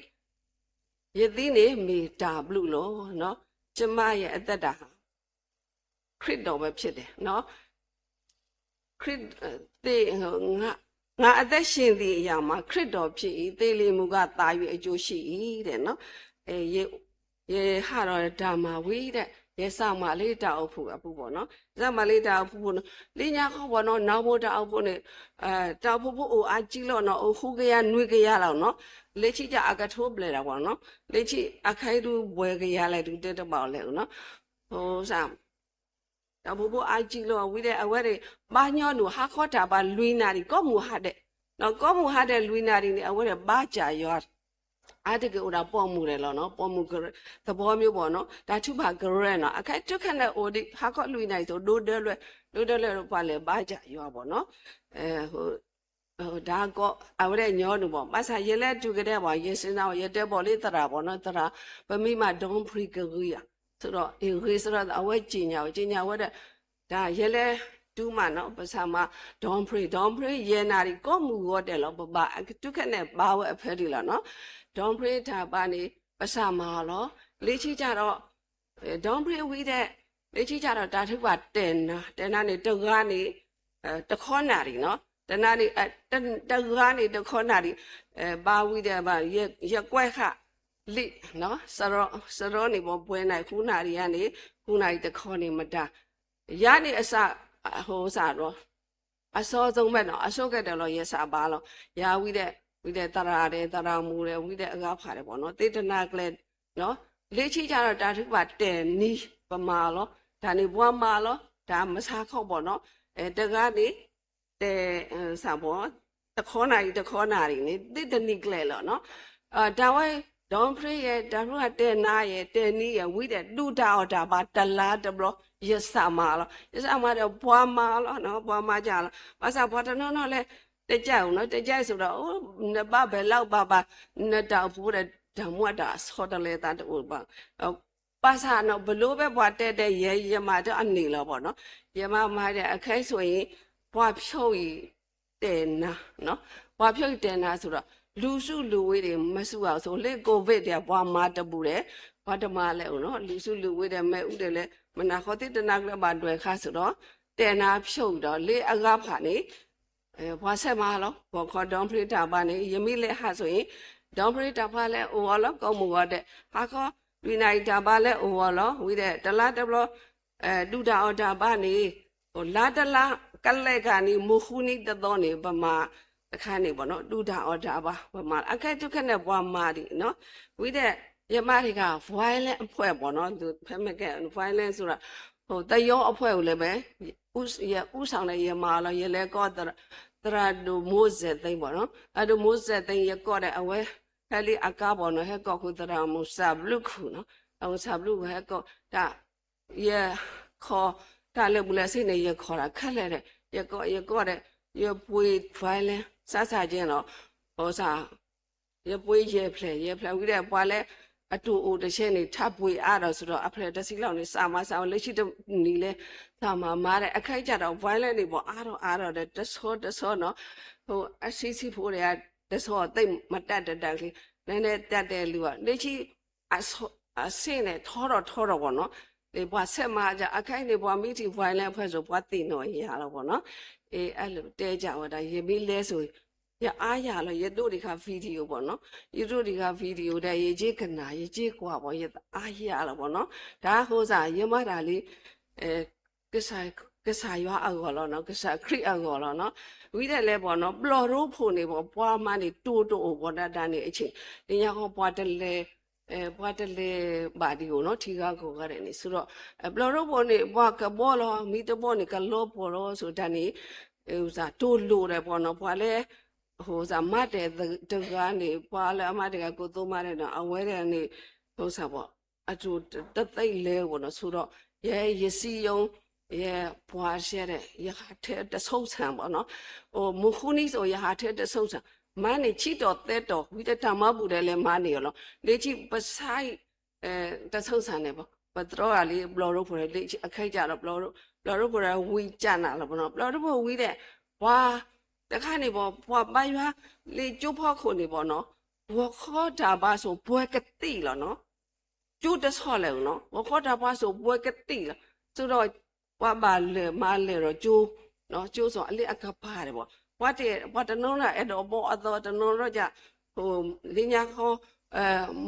ယသံန့ၣ် မ့ၢ်တၢ်ဘျုးလီၤ. ကျမရဲ့အသက်တာဟာ ခရစ်တော်ပဲဖြစ်တယ်နော်. ခရစ်သ့ ငါအသက်ရှင်သည့်အရာမှာ ခရစ်တော်ဖြစ်၏, သေလေမူကသာ၍ အကျိုးရှိ၏ တဲ့နော်. ယဟးဒီးတၢ်မၤဝံၤဒီး ယစးမၤလၢတၢ်အိၣ်ဖှိၣ်အပူၤပေါ့နော်, စးမၤလၢတၢ်အိၣ်ဖှိၣ်န့ၣ် လၢညါခီပေါ့နော်, နီၢ်မိၢ်တၢ်အိၣ်ဖှိၣ်န့ၣ် တၢ်အိၣ်ဖှိၣ်ဖိအိၣ်အါကံလီၤနီၤ, အိၣ်ဃုကယၤနွံကယၤလီၤနီၤ, လၢခံကၢ်အကထိဘျဲၣ်ဒၣ်ပေါ့နော်, လၢခံအခါအံၤဒုးဘှဲကယၤလဲၣ်ဒုး တဲတဘၣ်အီၤလဲၣ်နီၤ. တၢ်အိၣ်ဖှိၣ်ဖိအါကံလီၤဝံၤဒီး အဝဲန့ၣ် ဘါညီနုၢ်ဟါခီတၢ်ဘါလွံၢ်နၣ်ရံၣ် ကိးမုၢ်ဟါဒဲး, ကိးမုၢ်ဟါဒဲးလွံၢ်နၣ်ရံၣ်န့ၣ် အဝဲန့ၣ် ဘါစၢ်ယွၤ အါတက့ၢ်အိၣ်ဒၣ်ပိာ်မုၣ်ဒဲးလီၤနီၤ, ပိာ်မုၣ်သဘီမျိုးပေါ့နော်, တၢ်ထုကဖၣ်ကရၢနီၤ, အခဲတုၤခဲန့ၣ်အိၣ်ဒံး ဟါခီလွံၢ်နၣ်ရံၣ်အသိး ဒိဒၢလွဲၢ်, ဒိဒၢလွဲၢ်ဒီးပှၤလဲၤဘါစၢ်ယွၤပေါ့နော်. တၢ်ကီ အဝဲဒၣ်ညီနုၢ်ဘၣ်, ဘၣ်ဆၣ်ယဲလဲၤတုၤကဒဲဘၣ် ယစံးနၤ ယတဲဘၣ်လၢသရၣ်ပေါ့နော်, သရၣ် ပမံၤမး ဒီဖရံကဂ့ၤဧါ, ဆိဒီး အ့ၣ်ဂ့ၤ ဆိဒီး အဝဲက့ညါဝဲ က့ညါဝဲဒီး တၢ်ယဲလဲၤတုၤမးနီၤ ပစးမၤ ဒီဖရံ, ဒီဖရံ ယဲၢ်နၣ်ရံၣ် ကိးမုၢ်ဂီၤဒဲးလီၤ, ပဘါ အကတုၤခဲန့ၣ်ဘါဝဲအဖၢဒံးလီၤနီၤ. ဒီဖရံတၢ်ဘါန့ၣ် ပစးမၤအီၤလီၤ, လၢခံကၢ်ဒီး ဒီဖရံဝံၤဒီး လၢခံကၢ်ဒီးတၢ်ထုကဖၣ်တဲာ်နၤ, တဲာ်နၤန့ၣ် တဂၤန့ၣ် တခီနၣ်ရံၣ်နီၤ, တနၤန့ၣ် တဂၤန့ၣ် တခီနၣ်ရံၣ်, ဘါဝံၤဒီး ယကွဲးဃာ်လံ, စရီန့ၣ် ပှဲၤနၣ်ရံၣ် ဃုနၣ်ရံၣ်ယါန့ၣ် ဃုနၣ်ရံၣ်တခီန့ၣ်မတၤ, ယၤန့ၣ်အစး ဟိစးဒီး အစီအဆုံးပဲနီၤ, အဆိကတၢၢ်လီၤ ယစးဘါလီၤ, ယၤဝံၤဒီး ဝံၤဒီးသရၣ်ဒီး သရၣ်မုၣ်ဒီး ဝံၤဒီးအဂၤဖးဒီးပေါ့နော်, သ့တနၤကျဲ လၢခံကၢ်ဒီးတၢ်ထုကဖၣ်တဲာ်နံၤ ပမၤအီၤလီၤ, တၢ်န့ၣ်ပှၤမၤအီၤလီၤ, တၢ်မဆါခီဘီၣ်နီၤ, တဂၤန့ၣ် တဲာ် စးဘီၣ် တခီနၣ်ရံၣ် တခီနၣ်ရံၣ်န့ၣ် သ့တနံၤကျဲလီၤနီၤ. တၢ်ဝဲ ဒီဖရံယဲ တၢ်ထုကဖၣ်တဲာ်နၤယဲ တဲာ်နံၤယဲ ဝံၤဒီး ဒုၣ်တၢ်အီၣ်တၢ်ဘါ တလါတဘျီ ယစးမၤအီၤလီၤ, ယစးမၤဒီးပှၤမၤအီၤလီၤနီၤ, ပှၤမၤကၢ်လီၤ, ဘၣ်ဆၣ်ပှၤတနီၤနီၤလဲၣ် တကၢ်အိၣ်နီၤ, တကၢ်အံၤစးဒီး နဘၣ်ဘဲးလၢဘၣ်ဘၣ် နတၢ်အိၣ်ဖှိၣ်ဒီး တၢ်မူအတၢ်ဆီတလဲသးတအိၣ်ဘၣ် ဘၣ်ဆၣ်နီၤ ပလိၣ်ဖဲပှၤတဲတဲယဲ ယမၤတအန့ၢ်လီၤဘီၣ်နီၤ, ယမၤမၤဒီး အခဲအံၤဆိအံၤ ပှၤဖျိအံၤတဲာ်နၤ, ပှၤဖျိအံၤတဲာ်နၤစးဒီး လူစုလူဝေးတွေ မစုရဘူး, လၢ ကိုဗစ် ဒီး ပှၤမၤတဘူးဒီး ပှၤတမၤလဲၣ်အိၣ်နီၤ, လူစုလူဝေးဒီး မ့ၣ်အူဒီးလဲၣ် မနၤဃီသ့တနၤကျဲဘၣ်ဒွဲၣ်ခါစးဒီး တဲာ်နၤဖျိအံၤဒီး လၢအဂၤဖးန့ၣ် ပှၤဆဲးမၤလီၤ, ဂီၤခီ ဒီဖရံတၢ်ဘါန့ၣ် ယမ့ၢ်လဲၤဟးဆိအံၤ ဒီဖရံတၢ်ဘါလဲၤအိၣ်အီၤလီၤ ကိးမုၢ်ဂီၤဒဲး, ဟါခီ လွံၢ်နၣ်ရံၣ်တၢ်ဘါလဲၤအိၣ်အီၤလီၤ, ဝံၤဒီးတလါတဘျီ ဒုၣ်တၢ်အီၣ်တၢ်ဘါန့ၣ် လါတလါ ကလဲၤကၤန့ၣ် မုၢ်ဃုနံၤတသီန့ၣ် ပမၤတခါန့ၣ်ဘီၣ်နီၤ, ဒုၣ်တၢ်အီၣ်တၢ်ဘါ ပမၤ အခဲတုၤခဲန့ၣ် ပှၤမၤဒံးနီၤ, ဝံၤဒီး ယမၤတဂၤ violin အဖွဲ့ဘီၣ်နီၤ, ဖဲမ့ၢ်ကဲ violin စးဒီး သယီ အဖွဲ့အိၣ်လၢၤဘဲ ယဦးဆောင်ဒီး ယမၤအီၤလီၤ, ယလဲၤကိး သရၣ်ဒိၣ် မိုးစံသိန်း ဘီၣ်နီၤ, သရၣ်ဒိၣ် မိုးစံသိန်း ယကိးဒီး အဝဲ ဟဲလံအကါဘီၣ်နီၤ, ဟဲကိးဃုာ် သရၣ်မုၣ်စၢ်ဘျုးခူၣ်နီၤ, သရၣ်မုၣ်စၢ်ဘျုးခူၣ် ဟဲကိးတၢ် ယခိးတၢ်လၢာ်ဘူၣ်လၢာ်စ့န့ၣ် ယခိးတၢ်ခဲလၢာ်ဒီး ယကိး ယကိးဒီး ယပှ့ၤ violin စၢ်စၢ်ကဲနီၤ, ယပှ့ၤယဲၢ်ဖျၢၣ် ယဲၢ်ဖျၢၣ်ဝံၤဒီး ပှၤလၢအတူၢ်အိၣ်တဆဲန့ၣ် ထးပှ့ၤအါဒီးစးဒီး အဖျၢၣ်တဆံလီၤန့ၣ် စးမၤစးမၤ လၢခံတနံၤလၢ စးမၤမၤဒီး အခဲအံၤကၢ်ဒီး violin န့ၣ်ဘီၣ် အါထီၣ်အါထီၣ်ဒီး တဆီတဆီနီၤ, အဆံးဆံးဖိဒီး တဆီသ့ၣ်မတၤတတၢ်ချံ နနတၢ်တဲလူၤဘၣ် လၢခံ အဆ့န့ၣ် ထီထီၣ်ထီထီၣ်ဘီၣ်နီၤ, ပှၤဆဲးမၤကၢ် အခဲအံၤန့ၣ် ပှၤမ့ၢ်ထံၣ် violin အဖွဲ့စ့ၢ် ပှၤသ့ၣ်နီၣ်ယၤလီၤဘီၣ်နီၤ, အ့ အဲၣ်လိာ်တဲကၢ်ဝဲဒၣ် ယမ့ၢ်လဲၤဆိ ယအါယၤလီၤ, ယဒိးဒံးဃာ် video ဘီၣ်နီၤ, ယဒိးဒံးဃာ် video ဒီး ယက့ၤကနၣ် ယက့ၤကွၢ်ဘီၣ် ယအါယၤလီၤဘီၣ်နီၤ, တၢ်ဃိစၢ် ယမၤတၢ်လံ ကစၢ် ကစၢ်ယွၤအဂီၢ်လီၤနီၤ, ကစၢ်ခရံာ်အဂီၢ်လီၤနီၤ. ဝံၤဒၣ်လဲာ်ဘၣ်နီၤ ဘျီၣ်ရိဖှိၣ်န့ၣ်ဘၣ် ပှၤမၤန့ၣ်တိၢ်တအိၣ်ဘၣ်ဒၣ်ဒၣ်န့ၣ်အဆ့ၣ်, လၢညါဃီပှၤတလဲၤ ပှၤတလဲၤဘၣ်ဒံးအိၣ်နီၤ ထံဂၤကီၢ်ဂၤဒဲးန့ၣ် ဆိဒီး ဘျီၣ်ရိဖှိၣ်န့ၣ် ပှၤကဘီလီၤ မ့ၢ်တဘီန့ၣ် ကလီၤပှီၢ်လီၤ ဆိတၢ်န့ၣ် တိၢ်လိာ်ဒီးဘၣ်နီၤ ပှၤလၢ မၤတဲာ်တဂၤန့ၣ် ပှၤလၢအမၤတဂၤကိးသိးမၤဒဲးနီၤ အဝဲဒၣ်န့ၣ် ဘၣ် အတိၢ်တသ့လဲၤဘၣ်နီၤ ဆိဒီး ယဲယစံယိ ယဲပှၤရှဲဒီး ယဟးထဲတဆိကမိၣ်ဘၣ်နီၤ, မုၢ်ဃုနံၤစိၤ ယဟးထဲတဆိကမိၣ်, မၤန့ၢ်ဆံတီၢ်သၢတီၢ် ဝံၤတၢ်မၤဘူၣ်ဒီးလဲၤမၤန့ၢ်အီၤလီၤ. လၢခံပဆါ တဆိကမိၣ်န့ၣ်ဘၣ် ပတြီဂၤလံ ဘျီၣ်ရိဖှိၣ်ဒီး လၢခံအခဲကၢ်ဒီး ဘျီၣ်ရိဖှိၣ်ဒီးဝံၤကၢ်နၤလီၤဘၣ်နီၤ, ဘျီၣ်ရိဖှိၣ်ဝံၤဒီး ပှၤ တခါန့ၣ်ဘၣ် ပှၤဘါယွၤလၢကၠိဖီခိၣ်န့ၣ်ဘၣ်နီၤ, ဂီၤခီတၢ်ဘါစိၣ်ပှဲၤကသံၣ်လီၤနီၤ ကၠိတဆီၣ်လဲၣ်နီၤ ဂီၤခီတၢ်ဘါစိၣ်ပှဲၤကသံၣ်လီၤ. ဆိဒီး ပှၤဘၣ်လဲၤမၤလဲၢ်ဒီးကၠိ, ကၠိစီၤအလ့အကပၤဒဲးဘၣ်, ပှၤတနီၤနီၤအဲၣ်ဒိးဘီအသီ တနီၤနီၤဒ် လၢညါဃီ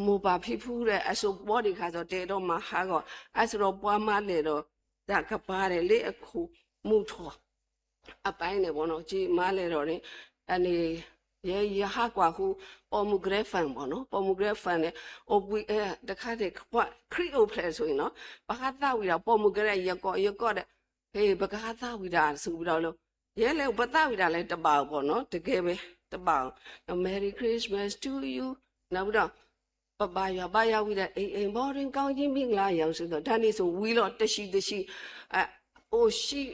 မိၢ်ပၢ်ဖံဖုဒီး အစိၣ်ဘီဒံးခါစီၤ တအဲၣ်ဒိးမၤဟးဂီၤ, အါဆိဒီးပှၤမၤလဲၢ်ဒီး တၢ်ကပၤဒဲးလၢအခိၣ်မုၢ်ထီၣ် အပၢ်န့ၣ်ဘၣ်နီၤ ကမၤလဲၢ်ဒီးန့ၣ် အန့ၣ် ယဲယဟးကွၢ်ဃု pomegranate ဘၣ်နီၤ pomegranate န့ၣ် အိၣ်ဘှံးတခါန့ၣ် ခရံာ်အိၣ်ဖျဲၣ်ဆိအံၤနီၤ ပဟးသးဝံၣ်ဒၣ် pomegranate ယကိးယကိးဒီး ဟ့ၣ် ပကဟးသးဝံၣ်ဒၣ်ဆိဝံၤဒီးလၢ ယဲလဲၤပသးဝံၣ်ဒၣ်လဲၣ် တဘၣ်ဘၣ်နီၤ တကဲဝဲ တဘၣ် Merry Christmas to you နီၤ ဝံၤဒီး ပဘါယွၤဘါယွၤဝံၤဒီး အိမ်ပေါင်းရင်းကောင်းချီးမင်္ဂလာရောင် ဆိဒီး တၢ်န့ၣ်ဆိဝံၤလီၤ တဆံးတဆံး အိၣ်ဆံး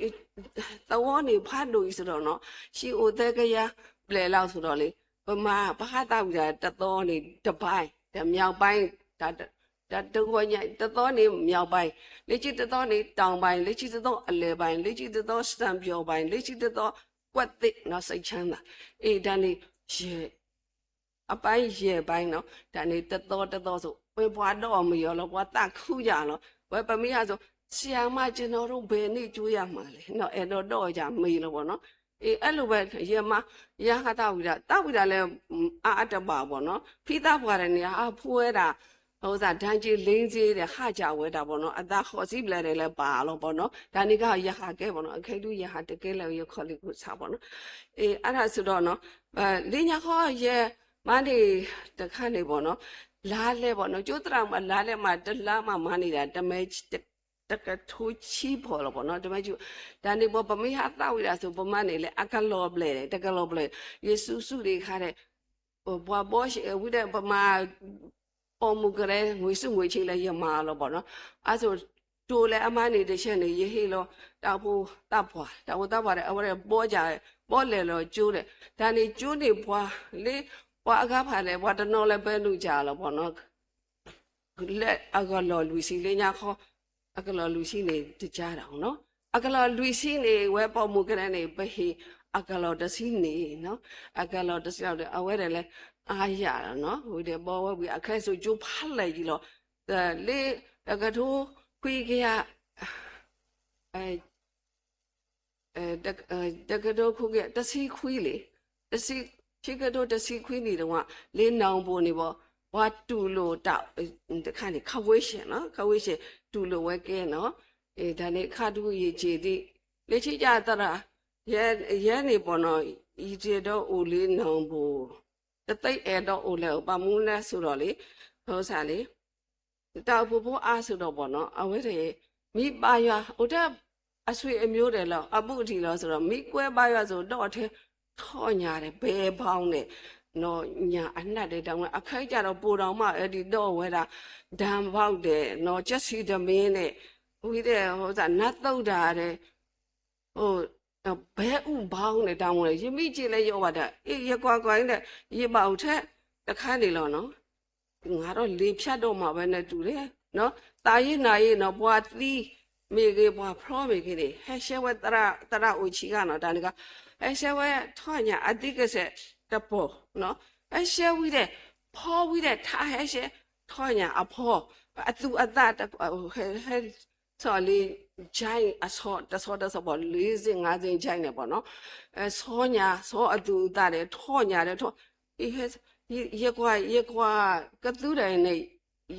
သဝီန့ၣ်ဖးဒိၣ်အံၤဆိဒီးနီၤ ဆံးအိၣ်သၢကယၤဘျဲၣ်လီၤဆိဒီးလံ ပမၤ ပဟးသးဝံၣ်ဒၣ်တသီန့ၣ် တဘါ တမြောက်ပိုင်း တၢ်တဂီၢ်ညါ တသီန့ၣ် မြောက်ပိုင်း လၢခံတသီန့ၣ် တောင်ပိုင်း လၢခံတသီ အလယ်ပိုင်း လၢခံတသီ စံပြိုင်ပိုင်း လၢခံတသီ ကွတ်သစ်နီၤ စိတ်ချမ်းသာ အ့ၣ် တၢ်န့ၣ် ယဲၢ် အပိုင်းယဲၢ်ပိုင်းနီၤ တၢ်န့ၣ်တသီတသီဆိ ဝဲပှၤဒီးအီၣ်မ့ၤအီၤလီၤ ပှၤသးခုယၤလီၤ ဝဲပမ့ၢ်ဟးဆိ ဆရာမ ကျွန်တော်တို့ ဘယ်နေ့ ကြိုရမှာလဲ နီၤ အဲၣ်ဒိးဒီးယၤမ့ၤလီၤဘၣ်နီၤ အ့ၣ် အဲၣ်လိာ်ဝဲ ယမါ ယဟးသးဝံၣ်ဒၣ် သးဝံၣ်ဒၣ်လၢ အါအတဘၣ်ဘၣ်နီၤ ဖံသးပှၢ်တန့ၣ် အဖိဝဲဒၣ် အဝဲသး တၢ်က့ၤလ့စ့ဒီး ဟးကၢ်ဝဲဒၣ်ဘၣ်နီၤ အသးဃိးဆံဘျဲၣ်ဒီးလၢပာ်လီၤဘၣ်နီၤ တၢ်န့ၣ်ကယဟးကဲဘၣ်နီၤ အခဲဒုးယဟးတကဲလၢယခီၣ်လံၤခိၣ်ဆးဘၣ်နီၤ အ့ၣ် အါထီၣ်ဆိဒီးနီၤ လၢညါခီယဲ မၤန့ၣ် တခါန့ၣ်ဘၣ်နီၤ လါလဲဘၣ်နီၤ ကၠိသရၣ်မး လါလဲမး တလါမး မၤန့ၢ်ဒၣ် တမဲ တကထိဆံဖီၣ်လီၤဘၣ်နီၤ တမဲ တၢ်န့ၣ်ဘၣ် ပမ့ၢ်ဟးသးဝံၣ်ဒၣ်ဆိ ပမၤန့ၣ်လၢအကလီၤဘျဲၣ် တကလီၤဘျဲၣ် ယစုစုဒံးခါဒီး ပှၤဘီဝံၤဒီး ပမၤ pomegranate ငွေစုငွေချင်းလၢယမၤလီၤဘၣ်နီၤ အါဆိ တိၤလၢအမၤန့ၣ်တဆဲန့ၣ် ယဟ့ၣ်လီၤ တၢ်အိၣ်ဖှိၣ်သးပှၢ် တၢ်အိၣ်ဖှိၣ်သးပှၢ်ဒီး အဝဲဒီးဘီက ဘီလဲၤလီၤကၠိဒီး တၢ်န့ၣ်ကၠိန့ၣ်ပှၤ လၢ ပှၤအဂၤဖးလဲၣ် ပှၤတနီၤလၢပဲနုာ်ကၢ်လီၤဘၣ်နီၤ လၢအကလီၤလွံၢ်ဆံလၢညါခီ အကလီၤလွံၢ်ဆံန့ၣ် တကၢ်ဒၣ်နီၤ အကလီၤလွံၢ်ဆံန့ၣ် ဝဲ pomegranate န့ၣ် ပဟ့ၣ်အကလီၤတဆံန့ၣ်နီၤ အကလီၤတဆံဒီး အဝဲဒၣ်လၢ အါယၤလီၤနီၤ ဝံၤဒီးဘီဝဲဝံၤ အခဲစိၤကၠိဖးလဲၢ်ယံၤလီၤ လၢ တကထိခွံကယၤ တကထိခွံကယၤ တဆံခွံလံ တဆံ ခံကထိတဆံခွံနံၣ်တဝၢ် လၢနီၢ်ပူၤန့ၣ်ဘၣ် ပှၤတူၢ်လိာ်တၢ် တခါန့ၣ် ခဝ့ၡၢၣ်နီၤ ခဝ့ၡၢၣ် တူၢ်လိာ်ဝဲကဲနီၤ တၢ်န့ၣ်ခါဒုးယစ့ၢ်သ့ၣ် လၢခံကတၢၢ် ယဲန့ၣ်ဘၣ်နီၤ ယတအဲၣ်ဒိးအိၣ်လၢနီၢ်ပူၤ တသ့အဲၣ်ဒိးအိၣ်လၢၤ ဘၣ်မနုၤလဲၣ်ဆိဒီးလံ ဖိစၢ်လံ တၢ်အိၣ်ဖှိၣ်ဖိအါဆိဒီးဘၣ်နီၤ အဝဲတဂ့ၤ မ့ၢ်ဘါယွၤ အိၣ်ထဲ အဆွေအမျိုးဒီးလီၤ အဘူးအတံၢ်လီၤဆိဒီး မ့ၢ်ကွဲဘါယွၤဆိ ဒီးထဲ ထီၣ်ညၣ်ဒီး ဘဲဘီန့ၣ် နီၢ်ညၣ်အနၢ်ဒီး တၢ်မနုၤ အခဲကၢ်ဒီး ပိာ်ဒီးမး အဒံးဒီးဝဲဒၣ် ဒၢဘီဒီး နီၢ်ကၠစံတမ့ၢ်န့ၣ် ဝံၤဒီး နၢ်သုဒၣ်ဒီး ဘဲအူဘီန့ၣ် တၢ်မနုၤ ယမ့ၢ်က့ၤလၢယအိၣ်ဘၣ်ဒီး အ့ၣ် ယကွၢ်ကွၢ်အံၤဒီး ယဘၣ်အိၣ်ထဲတခါန့ၣ်လီၤနီၤ ငါတော့လေဖြတ်တော့မှာပဲနဲ့တူတယ်နော် သာရေးနာရေးနော် ပှၤသံမ့ၢ်ဂ့ၤ ပှၤဖျီမ့ၢ်ဂ့ၤန့ၣ် ဟဲရှဲဝဲသရၣ် သရၣ်အိၣ်ဆံးဂၤနီၤ တၢ်န့ၣ်က ဟဲရှဲဝဲထီၣ်ညၣ်အသံကစဲးတပီၤနီၤ ဟဲရှဲဝံၤဒီး ဖီဝံၤဒီး ထါဟဲရှဲထီၣ်ညၣ်အဖီ အသူအသၣ် ဟဲ ဆီလံ ချိုင်း အဆီ တဆီတဆီဘၣ် လေးဆင့်ငါးဆင့် ချိုင်း န့ၣ်ဘၣ်နီၤ ဆီညၣ် ဆီအသူအသၣ်ဒီး ထီၣ်ညၣ်ဒီးထီၣ် ယကွၢ် ယကွၢ်ကသူဒီးန့ၣ်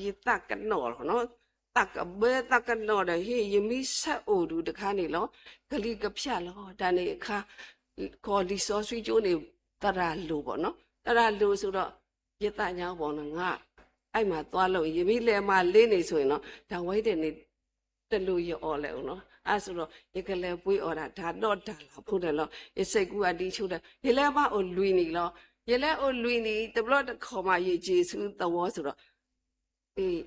ယသးကနီၣ်လီၤနီၤ သးကဘၢသးကနီၤဒီး ဟ့ၣ်ယမံဆၢအိၣ်ဒုးတခါန့ၣ်လီၤ. ကလံၤကဖျၢၣ်လီၤ. တၢ်န့ၣ်အခါ ကီၢ်လံာ်စီဆှံကၠိန့ၣ် သရၣ်လိၤဘၣ်နီၤ, သရၣ်လိၤဆိဒီး ယသးညါဘၣ်နီၤ, ငါ အဲၣ်မးသွားလို့ ယမ့ၢ်လဲၤမၤလ့န့ၣ်ဆိနီၤ, တၢ်ဝဲဒၣ်န့ၣ် တလိၣ်ယအီၣ်လဲၣ်နီၤ, အါဆိဒီး ယကလဲၤပှ့ၤအီၣ်ဒၣ် တၢ်ဒီးတၢ်လၢ်ဖိဒၣ်လီၤ. ယစဲးကူအဒံးဆိဒီး ယလဲၤမၤအိၣ်လွံၢ်နံၣ်လီၤ. ယလဲၤအိၣ်လွံၢ်နံၣ် တဘျီတခီၣ်မး ယက့ၤဆူသဝီဆိဒီး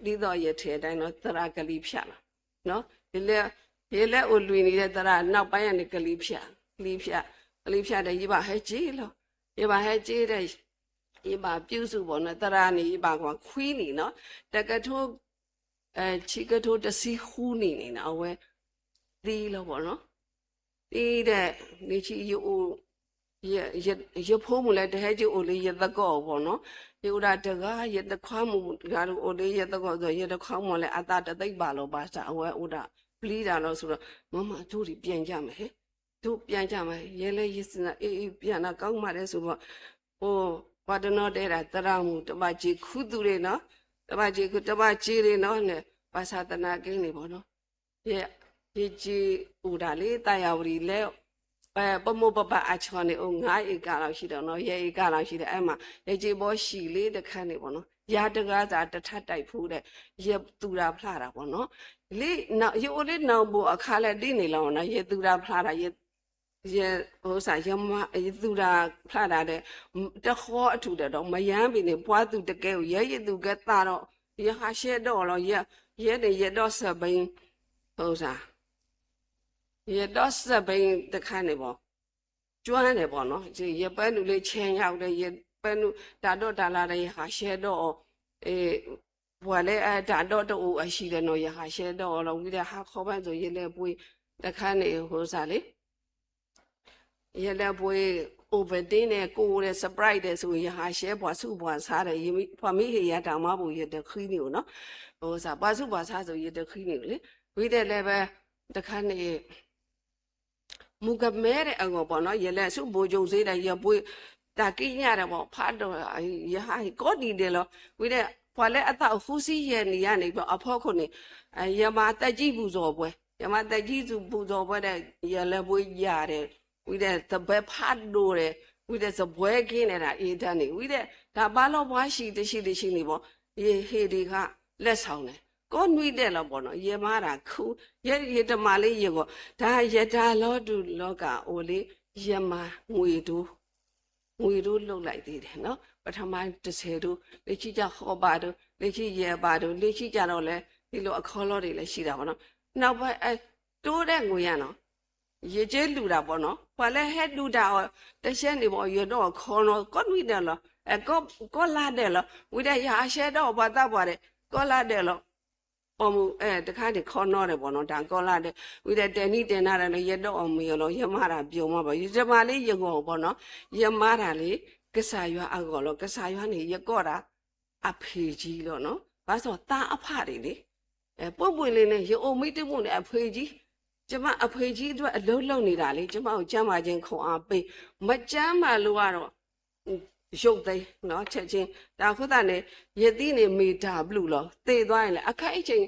ဒ်သိးယတဲဒၣ်နီၤ သရၣ်ကလံၤဖၠၣ်လီၤ. ယလဲၤအိၣ်လွံၢ်နံၣ်ဒီး သရၣ်နီၢ်ပၢ်ယၤန့ၣ် ကလံၤဖၠၣ်, ကလံၤဖၠၣ်, ကလံၤဖၠၣ်ဒီး ယဘၣ်ဟဲက့ၤလီၤ. ယဘၣ်ဟဲက့ၤဒီး ယဘၣ်ပျူးစူၣ်ဘၣ်နီၤ, သရၣ်န့ၣ် ယဘၣ်ကွၢ်ခွံနံၣ်နီၤ, တကထိ ဆံကထိတဆံဃုနံၣ်န့ၣ်နီၤ အဝဲသံလီၤဘၣ်နီၤ. သံဒီး နံၣ်ဆံယအိၣ် ယဖိမုၣ်လၢတဟဲက့ၤအိၣ်လၢယသကိးဘၣ်နီၤ, ယအိၣ်ဒၣ်တဂၤ ယတခွါမုၣ်တဂၤအိၣ်လၢယသကိးဒီး ယတခွါမုၣ်လဲၣ် အသးတသ့ဘၣ်လီၤဘၣ်ဆၣ် အဝဲအိၣ်ဒၣ်ပျံၤတၢ်လီၤဆိဒီး မမ တို့ပြန်ကြမယ်ဟဲ, တို့ပြန်ကြမယ်, ယဲလဲၤယစံးနၤ အ့ အ့ ပြန်တော့ကောင်းပါတယ်ဆိုတော့ ဟို ပှၤတနီၤတဲဒၣ် သရၣ်မုၣ် တဘၣ်စ့ၤခူသူၣ်ရ့ၣ်နီၤ, တဘၣ်စ့ၤခူ တဘၣ်စ့ၤရ့ၣ်နီၤန့ၣ် ဘၣ်ဆၣ်သနာ်က့န့ၣ်ဘၣ်နီၤ ယ ယက့ၤအိၣ်ဒၣ်လၢ သးယၤဝရံၤလၢ ပမိၢ်ပပၢ်အဆီၣ်န့ၣ် အိၣ် ငါးဧကလောက်ရှိတယ်နော်, ယဲဧကလောက်ရှိတယ် အဲမှာ ယက့ၤဘီၣ်ဟံၣ်လၢတခါန့ၣ်ဘၣ်နီၤ, ယၤတဂၤသးတထါတိုက်ဖူးဒီး ယသူၣ်တၢ်ဖျါတၢ်ဘၣ်နီၤ, လၢ ယအိၣ်လၢနီၢ်ဘိၣ်အခါလၢဒ်န့ၣ်လီၤနီၤ, ယသူၣ်တၢ်ဖျါတၢ် ယ ယ ဟိစၣ် ယမၤ ယသူၣ်တၢ်ဖျါတၢ်ဒီး တဃီအထူၣ်ဒီး မယါဘၣ်န့ၣ် ပှၤသူၣ်တကဲဧိၤ ယဲယသူၣ်ကဲသးဒီး ယဟးဆှဲဒီးအီၤလီၤ, ယ ယဲန့ၣ် ယဒီးစၢၣ်ဘၣ် ဟိစၣ် ယဒီးစၢၣ်ဘၣ်တခါန့ၣ်ဘၣ် ကၠွါန့ၣ်ဘၣ်နီၤ, ယပၢနုာ်လၢဆဲညါဝဲဒီး ယပၢနုာ်တၢ်ဒီးတၢ်လၢ်ဒီး ယဟးဆှဲဒီးအီၤ, ပှၤလၢအတၢ်ဒီးတအိၣ်အဟံၣ်ဒီးနီၤ ယဟးဆှဲဒီးအီၤလီၤ, ဝံၤဒီးဟါခီဘၣ်သိး ယလဲၤပှ့ၤတခါန့ၣ် ဟိစၣ်လံ ယလဲၤပှ့ၤ Ovaltine န့ၣ် ကိးဒီး Sprite ဒီး ဆိ ယဟးဆှဲပှၤဆူးပှၤဆါဒီး ပှၤမ့ၢ်ဟ့ၣ်ယၤတၢ်မၤဘူၣ် ယတဃံန့ၢ်ဧိၤနီၤ, ဟိစၣ် ပှၤဆူးပှၤဆါဆိ ယတဃံန့ၢ်ဧိၤလံ, ဝံၤဒီးလဲၤဝဲ တခါန့ၣ် မုၣ်ကမဲဒီးအဂီၢ်ဘၣ်နီၤ, ယလဲၤဆူဘိၣ်ကၠိၣ်စ့ဒီး ယပှ့ၤတၢ်ကံးညာ်ဒီးဘၣ် ဖးဒိၣ် ယဟးဟ့ၣ်ကိးနံၤဒဲးလီၤ, ဝံၤဒီး ပှၤလၢအသးအိၣ်ဃုဆံယဲၢ်နံၣ်ယါန့ၣ် အဖီခိၣ်န့ၣ် ယမၤသးကံၢ်ပူၤစီၤပှဲၤ, ယမၤသးကံၢ်ပူၤစီၤပှဲၤဒီး ယလဲၤပှ့ၤယၤဒီး ဝံၤဒီးသဘဲဖးဒိၣ်ဒီး ဝံၤဒီးစပွဲက့ၤန့ၣ်ဒၣ် အ့ၣ်တၢ်န့ၣ် ဝံၤဒီး တၢ်ဘါလီၤပှၤဟံၣ်တဆံးတဆံးန့ၣ်ဘၣ်, ယဟ့ၣ်ဒံးဃာ် လက်ဆောင်န့ၣ် ကိးနွံဒဲးလီၤဘၣ်နီၤ, ယမၤတၢ်ခူ ယ ယတမၤလၢယဂီၢ်, တၢ်ယတၢ်လီၤတူာ်လီၤကာ်အိၣ်လၢ ယမၤငွေတိုး, ငွေတိုးလုပ်လိုက်သေးတယ်နော်, ပထမတဆယ်တိုး, လၢခံကျ ဃိးဘးတိုး, လၢခံယဲၢ်ဘးတိုး, လၢခံကျတော့လဲၤ ဒ်သိးအခီလီၤဒ်လဲၣ် ရှိတာပေါ့နော်, နောက်ပိုင်း တိုးတဲ့ငွေရနော်, ယက့လူၤတၢ်ဘၣ်နီၤ, ပှၤလၢဟဲဒုးတၢ်အီၤ တဆဲန့ၣ်ဘၣ် ယဒီးအခီနီၤ ကိးနွံဒဲးလီၤ, ကိးလါဒဲးလီၤ, ဝံၤဒီးယဟးဆှဲဒီးပှၤသးပှၢ်ဒီး ကိးလါဒဲးလီၤ, ပိာ်မုၣ်တခါန့ၣ် ခီနီၤဒဲးဘၣ်နီၤ တၢ်ကိးလါဒဲး, ဝံၤဒီးတဲနံၤတဲနၤဒီး ယဒီးအီၤမ့ၢ်အီၤလီၤ, ယမၤတၢ်ပျီမးဘၣ်, ယတမၤလၢယဂီၢ်ဘၣ်နီၤ, ယမၤတၢ်လၢ ကစၢ်ယွၤအဂီၢ်လီၤ, ကစၢ်ယွၤန့ၣ် ယကိးတၢ် အဖေကြီးလီၤနီၤ, ဘၣ်ဆၣ်သးအဖးဒံးလံ, ပိာ်မုၣ်လံန့ၣ် ယအိၣ်မံတမုၣ်န့ၣ် အဖေကြီး, ကျမ အဖေကြီးအတွက် အလုပ်လုပ်နေတာလေ, ကျမကို ကျန်းမာခြင်းခွန်အားပေး, မကျန်းမာလို့ကတော့ ရုပ်သိမ်းနော်, ချက်ချင်း, တၢ်အဃိသတးန့ၣ် ယသံန့ၣ် မေတ္တာဘျုးလီၤ, သေသွားရင်လည်း အခါအချိန်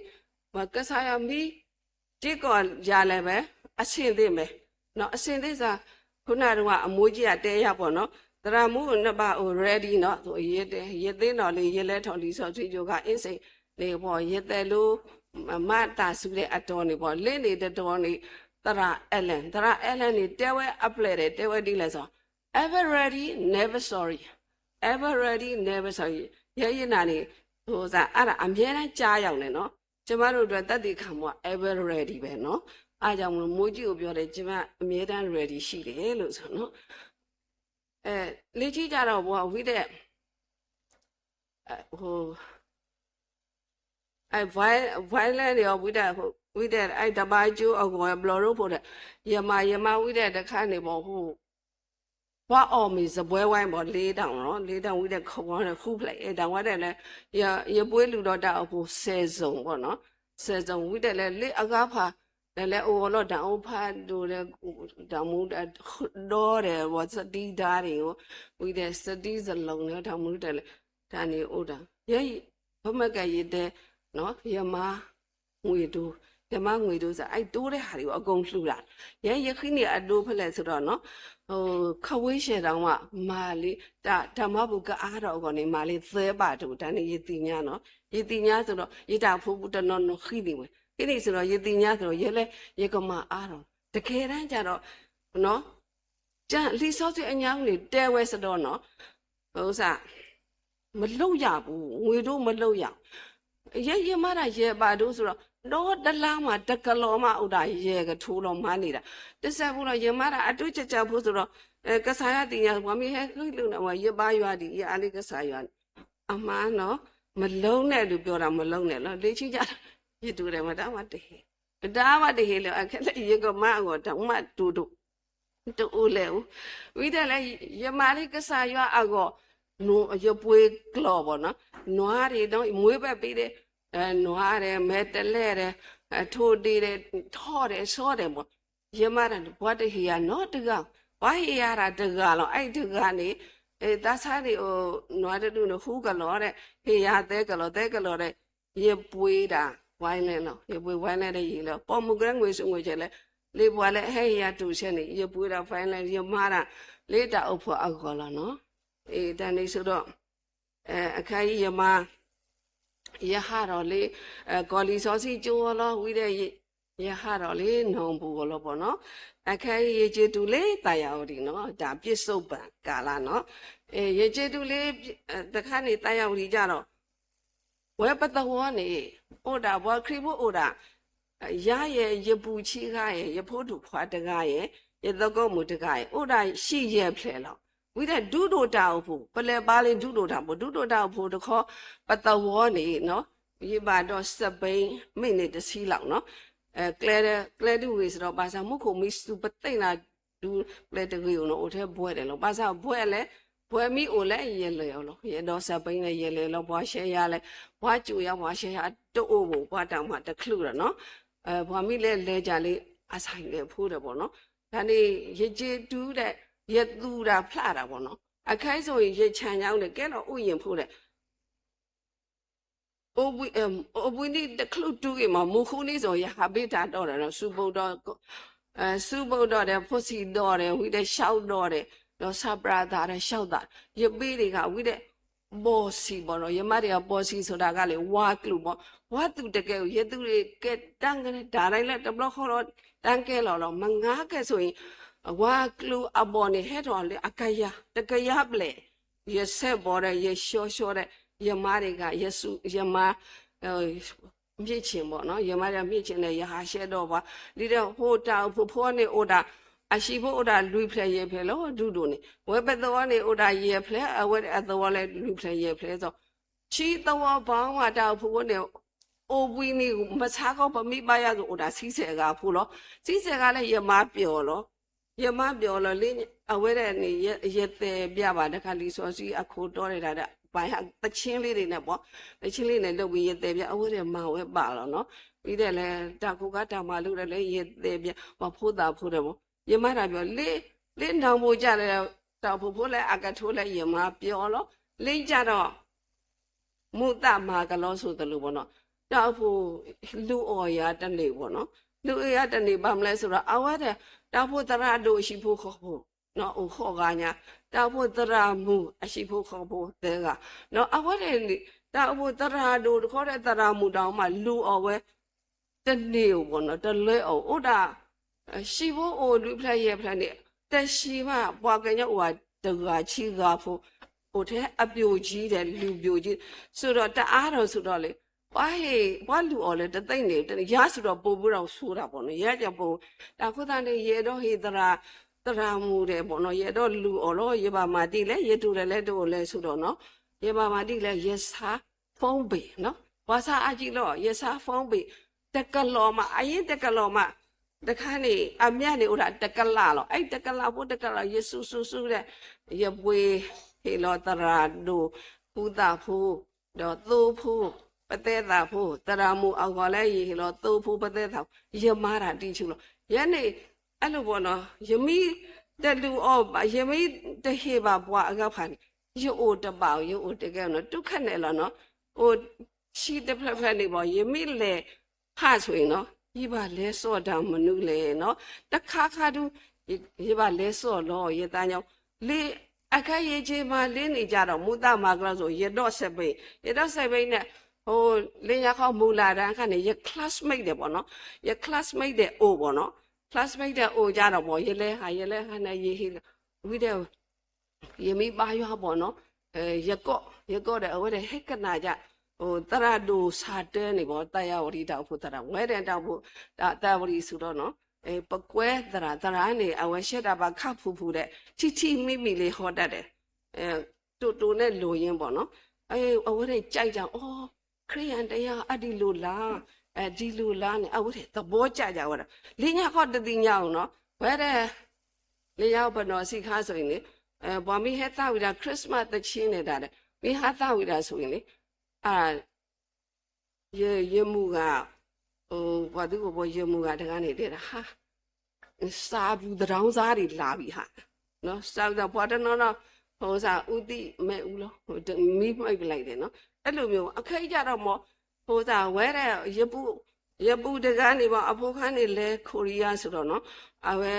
ကစၢ်ယွၤမံ က့ကီၢ်ယၤလဲၣ်ဝဲ အဆင်သင့်ပဲ, နော်, အဆင်သင့်စွာ, ခုနတုန်းက အမိုးကြီးကတဲရပေါ့နော်, သရၣ်မုၣ် နဘၣ်အိၣ် ready နော်, ယသ့ၣ်နီၣ်လံ ယလဲၤထီၣ်လံာ်စီဆှံယိၤကၤ အင်းစိန် န့ၣ်ပေါ့, ယသဲးလိ မၤတၢ်စုၤဒီးအတီၤန့ၣ်ပေါ့, လၢန့ၣ်တတီၤန့ၣ် သရၣ် Ellen, သရၣ် Ellen န့ၣ် တဲဝဲအပျဲၢ်ဒီး တဲဝဲဒ်လဲၣ်စီၤ, ever ready, never sorry, ever ready, never sorry, ယဲယနာ်န့ၣ် ဟိုစး အဲ့ဒါ အမြဲတမ်းကြားရောက်နေနော်, ကျမတို့အတွက် သက်သေခံမှုက ever ready ပဲနော်, အားကြောင့်မလို့ မိုးကြီးကိုပြောတယ် ကျမအမြဲတမ်း ready ရှိတယ်လို့ဆိုနော်, အဲ လၢခံကျတော့ ပှၤဝံၤတဲ့ အဲ ဟို အဲ violin တွေရော ဝံၤတဲ့ ဟို ဝံၤတဲ့ အဲ တဘါကျိအဂီၢ် ဘျီရိဖိတဲ့ ယမၤ ယမၤဝံၤတဲ့တခါန့ၣ်ပေါ့ ဟို ပှၤအီၣ်မ့ၤ စားပွဲဝိုင်းပေါ့ လေးထောင်နော်, လေးထောင် ဝံၤတဲ့ ခေါ်ဝဲတဲ့ ဃူဖျဲး အဲ တၢ်ဝဲတဲ့လဲၣ်, ယ ယပှ့ၤလူၤဒီးတၢ်အိၣ်ဖှိၣ် ဆယ်စုံ ပေါ့နော်, ဆယ်စုံ ဝံၤတဲ့လဲၣ် လၢအဂၤဖး လဲၤလဲၤအိၣ်လီၤ တၢ်အိၣ်ဖးဒိၣ်ဒီး တၢ်မူဒီး ဒီဒီး ဝဲ သတိဓာတ်တွေ ဝံၤဒီး စတိစလုံး န့ၣ် တၢ်မူဒီးလဲၣ်, တၢ်န့ၣ်အိၣ်ဒီး ယဲ ပမ့ၢ်ကဲယတဲ ယမါငွေဒိ, ယမါငွေဒိစ့ၢ် အဲၣ်ဒိးတဟးဒံးဘၣ် အကိးလူၤဒၣ်, ယဲယဃံန့ၢ်အဒိဖဲလဲၣ်စ့ၢ်ဒီးနီၤ, ခဝ့ၡဲၣ်ဒီးမး မၤလံ, တၢ်မၤပူၤကအါထီၣ်အဂီၢ်န့ၣ် မၤလံသၢဘးတအိၣ် တၢ်န့ၣ်ယသ့ၣ်ညါနီၤ, ယသ့ၣ်ညါစ့ၢ်ဒီး ယတၢ်အိၣ်ဖှိၣ်ပူၤတနီၤနီၤဃံန့ၢ်ဝဲ, ဃံန့ၢ်စ့ၢ်ဒီး ယသ့ၣ်ညါစ့ၢ်ဒီး ယဲလဲၣ် ယကမၤအါထီၣ်, တကဲဒၣ်ကဒီး လံာ်စီဆှံအညါပူၤန့ၣ် တဲဝဲစ့ၢ်ဒီးနီၤ, မလုပ်ရဘူး, ငွေဒိးမလုပ်ရဘူး, ယဲယမၤတၢ်ယဲၢ်ဘးဒိစ့ၢ်ဒီး ဒီတလါမး တကလီၤမးအိၣ်ဒၣ်ယဲၢ်ကထိလီၤမၤန့ၢ်ဒၣ်, တစဲးဖိလီၤ ယမၤတၢ်အဒိကၢကၢဖိစ့ၢ်ဒီး, ကစၢ်ယွၤသ့ၣ်ညါ ပှၤမ့ၢ်ဟဲဃ့ကလုၢ်န့ၣ် ဝဲယဘါယွၤဒံး ယအါလံကစၢ်ယွၤန့ၣ်, အမါနီၤ, မလုပ်နဲ့ လူပြောတာ မလုပ်နဲ့လီၤ, လ့ဆံကဒီး, ယတူၢ်ဒဲးမတၤမးတဟ့ၣ်, မတၤမးတဟ့ၣ်လၢ အခဲလၢာ်ယကမၤအဂီၢ် တၢ်မးတူၢ်ဒိၣ် တအိၣ်လဲၣ်အိၣ်, ဝံၤဒၣ်လဲၣ် ယမၤလံကစၢ်ယွၤအဂီၢ်, ယပှ့ၤကျီၢ်ဘၣ်နီၤ, နွါဒ့ၣ်ဒီး မွ့ပၢ်ပ့ၤဒ့ၣ်, နွါဒဲး မဲာ်တလဲၢ်ဒဲး, ထိၣ်ဒ့ၣ်ဒဲး, ထီၣ်ဒဲး ဆီဒဲးဘၣ်, ယမၤတၢ်န့ၣ် ပှၤတဟ့ၣ်ယၤနီတဂၤ, ပှၤဟ့ၣ်ယၤတၢ်တဂၤလီၤ, အဲၣ်တဂၤန့ၣ်, သးဆါန့ၣ် နွါတဒူၣ်န့ၣ် ဃုကလီၤဒဲး, ဟ့ၣ်ယၤသၢကလီၤ သၢကလီၤဒဲး, ယပှ့ၤဒၣ် ဝဲလဲၣ်လီၤ, ယပှ့ၤဝဲလဲၣ်ဒီးယံာ်လၢ ပိာ်မုၣ်ကရၢငွေစုငွေချဲလဲၣ်, လၢပှၤလၢအဟဲဟ့ၣ်ယၤတူၢ်ဆဲန့ၣ် ယပှ့ၤဒၣ် ဝဲလဲၣ် ယမၤတၢ် လၢတၢ်အိၣ်ဖှိၣ်အဂီၢ်လီၤနီၤ, တၢ်န့ၣ်စ့ၢ်ဒီး, အခါအံၤယမၤ, ယဟးထီၣ်လၢ, ကီၢ်လံာ်စီဆှံကၠိလီၤ, ဝံၤဒီး, ယဟးထီၣ်လၢနီၢ်ပူၤအဂီၢ်လီၤဘၣ်နီၤ, အခါအံၤယက့ၤတုၤလၢသးယၤဝတံၤနီၤ, တၢ်ပၠိစိပၣ်ကးလါနီၤ, ယက့ၤတုၤလၢ, တခါန့ၣ်သးယၤဝတံၤကဒီး ဝဲပသဝီန့ၣ်, အိၣ်ဒၣ်ပှၤခရံာ်ဖိအိၣ်ဒၣ်, ယၤယဲ ယပုၢ်ဆံးဂၤယဲ ယဖိဒူၣ်ခွါတဂၤယဲ, ယသကိးမုၣ်တဂၤယဲ အိၣ်ဒၣ်ဆံယဲၢ်ဖျၢၣ်လီၤ, ဝံၤဒီးဒုးဒိၣ်တၢ်အိၣ်ဖှိၣ် ပလဲၤဘါလၢဒုးဒိၣ်တၢ်အိၣ်ဖှိၣ် ဒုးဒိၣ်တၢ်အိၣ်ဖှိၣ်တခီ, ပသဝီန့ၣ်, ယဘၣ်ဒီးစပ့ၤ မ့ၢ်န့ၣ်တဆံလီၤနီၤ, ကျဲဒုးဂ့ၤစ့ၢ်ဒီး ဘၣ်ဆၣ်မူခိၣ်မံစူၤပသ့ၣ်နၤ, ဒုးကျဲတဂ့ၤအိၣ်နီၤ အိၣ်ထဲဘှဲဒဲးလီၤ, ဘၣ်ဆၣ်ဘှဲလဲၣ်, ဘှဲမ့ၢ်အိၣ်လဲၣ် ယလဲၤအီၤလီၤ, ယဒီးစပ့ၤန့ၣ် ယလဲၤလီၤ ပှၤရှဲယၤလဲၣ်, ပှၤကူးယၤ ပှၤရှဲယၤတအိၣ်ဘၣ် ပှၤတၢ်မၤတချုးဒီးနီၤ, ပှၤမ့ၢ်လဲၤလဲၤကလဲၣ် အဆၣ်လဲၤဖိဒီးဘၣ်နီၤ, တၢ်န့ၣ် ယက့ၤတုၤဒီး, ယသူၣ်တၢ်ဖျးတၢ်ဘၣ်နီၤ, အခါအံၤ ယဆၣ်ညါန့ၣ် ကဲလီၤအိၣ်ယံၤဖိဒီး အိၣ်ဘှံးနံၣ်တချုးတုၤဂ့ၤမး မုၢ်ဃုနံၤစိၤ ယဟးဘ့ၣ်တၢ်ဒီးဒီး စူးဘုတ်ဒီး, စူးဘုတ်ဒီး ဖိဆံးဒီးဒီး ဝံၤဒီး ရှောက်ဒီးဒီး, ဒီးဆၣ်ပြၣ်သးဒီး ရှောက်သး, ယဘ့ၣ်တဂၤ ဝံၤဒီး ဘီၣ်ဆံးဘၣ်ဒီး ယမါတဂၤ ဘီၣ်ဆံးဆိတၢ်ဂၤလၢ ဝါကျိၤဘၣ်, ပှၤသူၣ်တကဲဧိၤ ယသူၣ်တကဲတၢ်ကဲ တၢ်ရဲၣ်လၢတဘျီဃီဒီး တၢ်ကဲလီၤလီၤ မငါကဲဆိအံၤ, ဝါကျိၤအဘီၣ်န့ၣ် ဟဲထီၣ်လၢအကယၤ တကယၤဘျဲၣ်, ယဆဲးဘီၣ်ဒီး ယဆှီဆှီဒီး ယမါတဂၤ ယမါ မ့ၢ်ဆ့ၣ်ဘၣ်နီၤ ယမါတဂၤမ့ၢ်ဆ့ၣ်န့ၣ် ယဟးဆှဲးဒီးပှၤ, ဒ်ဒီး ဟိၣ်တၢ်အိၣ်ဖှိၣ်ဖိန့ၣ်အိၣ်ဒၣ်, အဟံၣ်ဖိအိၣ်ဒၣ်လွံၢ်ဖျၢၣ်ယဲၢ်ဖျၢၣ်လီၤ ဒုးဒိၣ်န့ၣ်, ဝဲပသဝီန့ၣ် အိၣ်ဒၣ်ယဲၢ်ဖျၢၣ် အဝဲအသဝီလၢလွံၢ်ဖျၢၣ်ယဲၢ်ဖျၢၣ်သိး, ဆံသဝီပှၤမၤတၢ်အိၣ်ဖှိၣ်ဖိန့ၣ်, အိၣ်ဘှံးနံၤ မဆါခီပမ့ၢ်ဘါယွၤကအိၣ်ဒၣ်ဆံဆဲးဂၤဖိလီၤ, ဆံဆဲးဂၤလၢယမါပျီၢ်လီၤ ယမါပျီၢ်လီၤလၢ အဝဲဒၣ်န့ၣ် ယတဲဘၣ်ဘၣ်တခါ လံာ်စီဆှံအခိၣ်တီဒၣ်တၢ်ဒီး ပှၤဟးသဆ့လ့န့ၣ်န့ၣ်ဘၣ်, သဆ့လ့န့ၣ် ဒီးဝံၤယတဲဘၣ် အဝဲဒၣ်မၤဝဲဘၣ်လီၤနီၤ, ဝံၤဒၣ်လဲၣ် တၢ်ကိးကါတၢ်မၤလိဒၣ်လဲၣ် ယတဲဘၣ် ပှၤဖိသၣ်ဖိဒီးဘၣ်, ယမါတၢ်ပျီၢ် လၢနီၢ်ပူၤကလဲၣ်, တၢ်အိၣ်ဖှိၣ်ဖိလၢအကထိလၢယမါပျီၢ်လီၤ, လၢယၤဒီး မူးသးမၤကလီဆိသလိၤဘၣ်နီၤ, တၢ်အိၣ်ဖှိၣ်လုၢ်အီၣ်ယၤတန့ၢ်ဘၣ်နီၤ, လုၢ်အီၣ်ယၤတန့ၢ်ဘၣ်မနုၤလဲၣ်စ့ၢ်ဒီး အဝဲဒၣ် တၢ်အိၣ်ဖှိၣ်သရၣ်ဒိၣ်အဟံၣ်ဖိဃီဖိ, အိၣ်ဃိးဂၤညါ, တၢ်အိၣ်ဖှိၣ်သရၣ်မုၣ်အဟံၣ်ဖိဃီဖိသၢဂၤ, အဝဲဒၣ်န့ၣ် တၢ်အိၣ်ဖှိၣ်သရၣ်ဒိၣ်တခီဒီးသရၣ်မုၣ်ဒီးမး လုၢ်အီၣ်ဝဲ တန့ၢ်ဧိၤဘၣ်နီၤ, တလၢအီၤ အိၣ်ဒၣ် ဟံၣ်ဖိအိၣ်လွံၢ်ဖျၢၣ်ယဲၢ်ဖျၢၣ်န့ၣ် တဆံးဘၣ် ပှၤကညီအိၣ်ဝဲတဂၤဆံဂၤဖိ, အိၣ်ထဲအပျိၢ်ကံဒီးလုၢ်ပျိၢ်ကံ, စ့ၢ်ဒီးတအါထီၣ်စ့ၢ်ဒီးလံ, ပှၤဟ့ၣ် ပှၤလုၢ်အီၣ်လၢတသ့န့ၣ် ယၤစ့ၢ်ဒီးပိာ်မုၣ်ဒီးဆိတၢ်ဘၣ်နီၤ, ယၤကပိာ်, တၢ်အဃိသတးန့ၣ် ယအဲၣ်ဒိးဟ့ၣ်သရၣ်, သရၣ်မုၣ်ဒီးဘၣ်နီၤ, ယအဲၣ်ဒိးလုၢ်အီၣ်လီၤ, ယဘၣ်မၤဒ်လဲၣ် ယတိၢ်ဒ်လဲၣ်တအိၣ်လဲၣ်စ့ၢ်ဒီးနီၤ, ယဘၣ်မၤဒ်လဲၣ် ယဆါ phone bill နီၤ, ပှၤဆါအါကံလီၤ, ယဆါ phone bill တကလီၤမး, အအံၤတကလီၤမး, တခါန့ၣ် အမံၤန့ၣ်အိၣ်ဒၣ်တကလးလီၤ, အဲၣ်တကလးဖိတကလး ယစုစုစုဒီး ယပှ့ၤဟ့ၣ်လီၤသရၣ်ဒိၣ်, ဖိသၣ်ဖိ, ဒီးသိဖိ, ပသဲသၣ်ဖိ, သရၣ်မုၣ်အဂီၢ်လၢယဟ့ၣ်လီၤသိဖိပသဲသၣ်ဖိ, ယမၤတၢ်ဒ်ဆူၣ်လီၤ, ယဲန့ၣ် အဲၣ်လိာ်ဘၣ်နီၤ, ယမ့ၢ်တလုၢ်အီၣ်ဘၣ် ယမ့ၢ်တဟ့ၣ်ဘၣ်ပှၤအဂၤဖးန့ၣ်, ယအိၣ်တဘၣ်ဧိၤ ယအိၣ်တကဲဧိၤနီၤ, တုၤခဲန့ၣ်လီၤနီၤ, အိၣ် ဆံတဖျၢၣ်ဖျၢၣ်န့ၣ်ဘၣ် ယမ့ၢ်လဲၤဟးဆိအံၤနီၤ ယဘၣ်လဲၤစိာ်တၢ်မနုၤလဲၣ်နီၤ တခါခါဒု ယဘၣ်လဲၤစိာ်လီၤ ယသးညီ လၢ အခဲယက့ၤမၤလၢန့ၣ်ကဒီး မူသးမၤကလီစိ ယဒိးစဲးဘ့ၣ် ယဒိးစဲးဘ့ၣ်န့ၣ် လၢညါခီမူၤလၢ်တၢ်ခါန့ၣ် ယ classmate ဒဲးဘၣ်နီၤ ယ classmate ဒဲးအိၣ်ဘၣ်နီၤ classmate ဒဲးအိၣ်ကဒီးဘၣ် ယလဲၤဟး ယလဲၤဟးန့ၣ် ယဟ့ၣ်လီၤ ဝံၤဒီး ယမ့ၢ်ဘါယွၤဘၣ်နီၤ ယကိး ယကိးဒီး အဝဲဒၣ်ဟဲကနၣ်ယၤ သရၣ်ဒိၣ်စၢ်တၢန့ၣ်ဘၣ် သးယၤဝရံတၢ်အိၣ်ဖှိၣ်သရၣ် ဝဲဒၣ်တၢ်အိၣ်ဖှိၣ် တၢ်သးဝရံစူၤဒီးနီၤ ပကွဲသရၣ် သရၣ်န့ၣ် အဝဲရှဲတၢ်ဘၣ်ခါဖုၣ်ဖုၣ်ဒီး ထံထံမံမံလံဃီတၢ်ဒီး တိၢ်တိၢ်န့ၣ်လိၣ်ယ့ၢ်ဘၣ်နီၤ အဝဲဒၣ်ကၠဲးယၤ အိ ခရံာ်ယၤတယၤအဒ်လိၣ်လၢ် ဒ်လိၣ်လၢ်န့ၣ် အဝဲဒၣ်သဘီကၠဲးယၤဝဲဒၣ် လၢညါခီတသ့ၣ်ညါအီၤနီၤ ဝဲဒၣ် လၢညါပနီၢ်ဆံးခါဆိအံၤန့ၣ် ပှၤမ့ၢ်ဟဲသးဝံၣ်တၢ် Christmas သီချင်းန့ၣ်တၢ်ဒီး မ့ၢ်ဟးသးဝံၣ်တၢ်ဆိအံၤန့ၣ် ယမုၢ်ဂၤ ပှၤသုးကဘီ ယမုၢ်ဂၤတဂၤန့ၣ်တဲဒၣ် ဟါ စးပူၤသဒီစါဒံးလၢ်ဘံၣ်ဟါ စးပူၤသပှၢ်တနီၤနီၤ ဖိစၢ်အူသံမဲာ်အူလီၤ မံမှံပလဲးဒဲးနီၤ အဲၣ်လိာ်မ့ၢ် အခဲအံၤကဒီးမ့ၢ် ဖိစၢ်ဝဲဒၣ် ယပူၤတဂၤန့ၣ်ဘၣ် အဖိခါန့ၣ်လဲၤ Korea စ့ၢ်ကီးနီၤ အဝဲ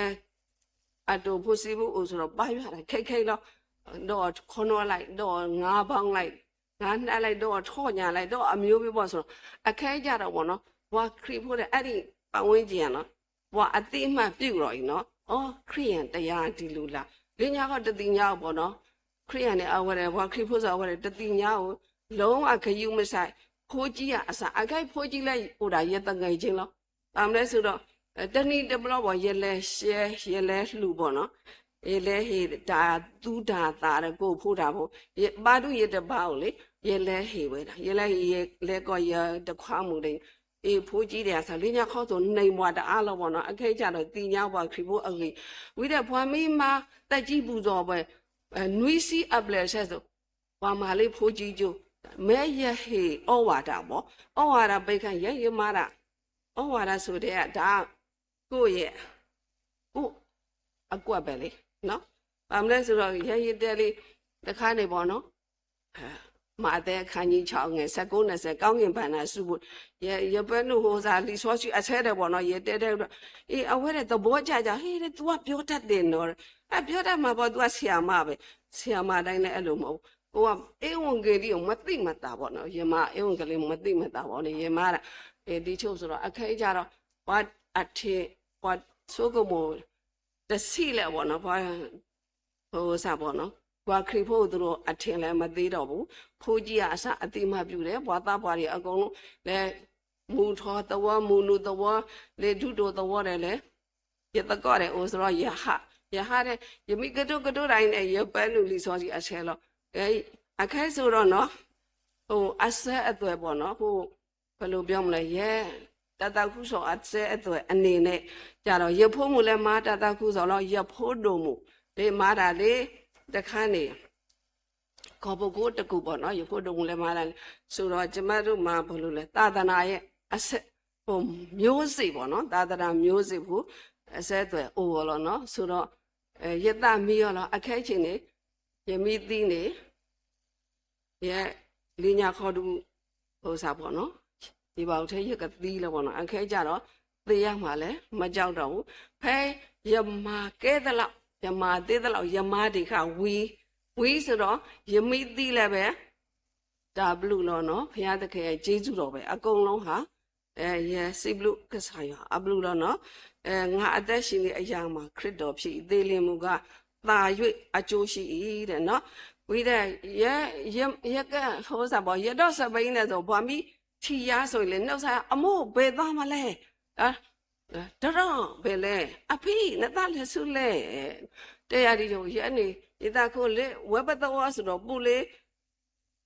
အတိၢ်ဖိစံးဖိအိၣ်စ့ၢ်ကီး ဘါယွၤတၢ်ခဲခဲလီၤ ဒီးခီနီၤလဲၣ် ဒီးငါးပေါင်လဲၣ် ငါးနံၣ်လဲၣ် ဒီးထီၣ်ညါလဲၣ် ဒီးအမျိုးမျိုးဘၣ်စ့ၢ်ကီး အခဲအံၤကဒီးမ့ၢ်နီၤ ပှၤခရံာ်ဖိဒီး အဲၣ်ဒိး ပတ်ဝန်းကျင်နီၤ ပှၤအသိမှတ်ပြုတော့အံၤနီၤ အိ ခရံာ်ယၤတယၤဒ်လိၣ်လၢ် လၢညါခီတသ့ၣ်ညါအီၤဘၣ်နီၤ ခရံာ်ယၤန့ၣ် အဝဲဒၣ် ပှၤခရံာ်ဖိစ့ၢ်ကီး အဝဲဒၣ်တသ့ၣ်ညါအီၤ လုံးဝဂရုမစိုက် ဖိကံယၤအစး အခဲအံၤဖိကံလၢအိၣ်ဒၣ် ယသူငယ်ချင်းလီၤ ဘၣ်မနုၤလဲၣ်စ့ၢ်ကီး တနံၤတဘျီဘၣ် ယလဲၤရှဲ ယလဲၤလူၤဘၣ်နီၤ ယလဲၤဟ့ၣ်တၢ်သူတၢ်သၣ်ဒီးကိးဖုတၢ်ဖိ ယဘါဒူၣ်ယတဘါအိၣ်လံ ယလဲၤဟ့ၣ်ဝဲဒၣ် ယလဲၤဟ့ၣ် ယလဲၤကိးယတခွါမုၣ်ဒီး အ့ၣ် ဖိကံဒီးအစး လၢညါခီသိး န့ၢ်မၤတအါလီၤဘၣ်နီၤ အခဲအံၤကဒီးသ့ၣ်ညါပှၤခရံာ်ဖိအဂ့ၢ် ဝံၤဒီးပှၤမ့ၢ်မၤသးကံပူၤစီၤပှဲၤ နွံဆံအဘျဲၣ်ဆဲစိၤ ပှၤမၤလၢဖိကံကၠိ မ့ၢ်ယဟ့ၣ်အီဝဲတၢ်ဘၣ် အီဝဲတၢ်ဘၣ်ခါ ယဲယမၤတၢ် အီဝဲတၢ်ဆိၣ်တဲအတၢ် ကိးယဲၢ် အိၣ် အကွၢ်ဘၣ်လံ ဘၣ်မနုၤလဲၣ်စ့ၢ်ကီး ယဲယတဲလံ တခါန့ၣ်ဘၣ်နီၤ မးသဲအခါနံၤ ခြောက် ငယ် ဆယ့်ကိုး နှစ်ဆယ် ကောင်းကင်ဘဏ္ဍာစုဖို့ ယပၢနုၢ်ဖိစး လံာ်စီဆှံအဆၢဒၣ်ဘၣ်နီၤ ယတဲတဲဒီး အ့ၣ် အဝဲဒၣ်သဘီကၠဲးယၤ ဟ့ၣ် သူကပြောတတ်တယ်နော် အပြောတတ်မှာပေါ့ သူကဆရာမပဲ ဆရာမတိုင်းလည်းအဲ့လိုမဟုတ်ဘူး ကိုက ဧဝံဂေလိ မသိမသာပေါ့နော် ယမၤ ဧဝံဂေလိ မသိမသာပေါ့နော် ယမၤဒၣ် ဒ်ဆိၣ်စ့ၢ်ကီး အခဲအံၤကဒီး ပှၤအထံ ပှၤဆိကမိၣ် တဆံးလၢၤပေါ့နော် ပှၤ ဖိစးပေါ့နော် ပှၤခရံာ်ဖိသ့ၣ်အထံးလၢမသ့ဒီးဘူး ဖိကံယၤအစးအသိမှတ်ပြုတယ် ပှၤသးပှၢ်တွေအကုန်လုံး လဲၤမူထီၣ်သဝီ မူနူၤသဝီ လဲၤဒူတိၢ်သဝီဒီးလဲၤ ယသကိးဒီးအိၣ်စ့ၢ်ကီး ယဟး ယဟးဒီး ယမ့ၢ်ကတိၤကတိၤတၢ်အံၤန့ၣ် ယပၢနုၢ်လံာ်စီဆှံအဆၢလီၤ အခဲအံၤစ့ၢ်ကီးနီၤ အဆၢအသွဲၣ်ပေါ့နော် ဘယ်လိုပြောမလဲ ယဲ တၢ်သးခုကစီၣ်အဆၢအသွဲၣ် အနေနဲ့ ကဒီး ယဖိမုၣ်လၢမၤတၢ်သးခုကစီၣ်လီၤ ယဖိဒိၣ်မုၣ် လၢမၤတၢ်လၢ တခါန့ၣ် ကီၢ်ပူၤခိၣ်တကူၣ်ပေါ့နော် ယဖိဒိၣ်မုၣ်လၢမၤတၢ်န့ၣ် စ့ၢ်ကီး ကျမတို့မှာ ဘယ်လိုလဲ သာသနာရဲ့ အဆက် မျိုးစေ့ပေါ့နော် သာသနာမျိုးစေ့ဖိ အဆၢအသွဲၣ်အိၣ်ဂီၢ်လီၤနီၤ စ့ၢ်ကီး ယသးမံအီၤလီၤ အခဲအံၤန့ၣ် ယမ့ၢ်သံန့ၣ် ယဲ လၢညါခီဒု ဖိစးပေါ့နော် ယဘၣ်အိၣ်ထဲယကသံလီၤပေါ့နော် အခဲအံၤကဒီး သ့ၣ်ညါမးလဲၣ် မကြောက်တော့ဘူး ဖဲယမၤကဲသလောက် ယမၤသ့သလောက် ယမၤဒံးဃာ်ဝံၤ ဝံၤစ့ၢ်ကီး ယမ့ၢ်သံလၢၤဘၣ် တၢ်ဘျုးလီၤနီၤ ဘုရားသခင်ရဲ့ကျေးဇူးတော်ပဲ အကုန်လုံးဟာ ယစံးဘျုးကစၢ်ယွၤ အဘျုးလီၤနီၤ ငါအသက်ရှင်နေအရာမှာ ခရစ်တော်ဖြစ်၏သေလျှင်မူကား သာ၍အကျိုးရှိ၏တဲ့နော် ဝံၤဒီး ယ ယ ယက ဟိစးဘီ ယဒိးစဲးဘၣ်အံၤန့ၣ်သိး ပှၤမ့ၢ်ထံၣ်ယၤဆိၣ်အံၤလဲၣ် နီၢ်စၢ် အမိၢ်ဘယ်သွားမလဲ တရီဘယ်လဲ အဖေ နသးလဲၤဆူလဲၣ် တဲယၤဒ်ယိာ် ယဲန့ၣ် ယသးခိၣ်လၢ ဝဲပသဝီစ့ၢ်ကီး ဘူးလၢ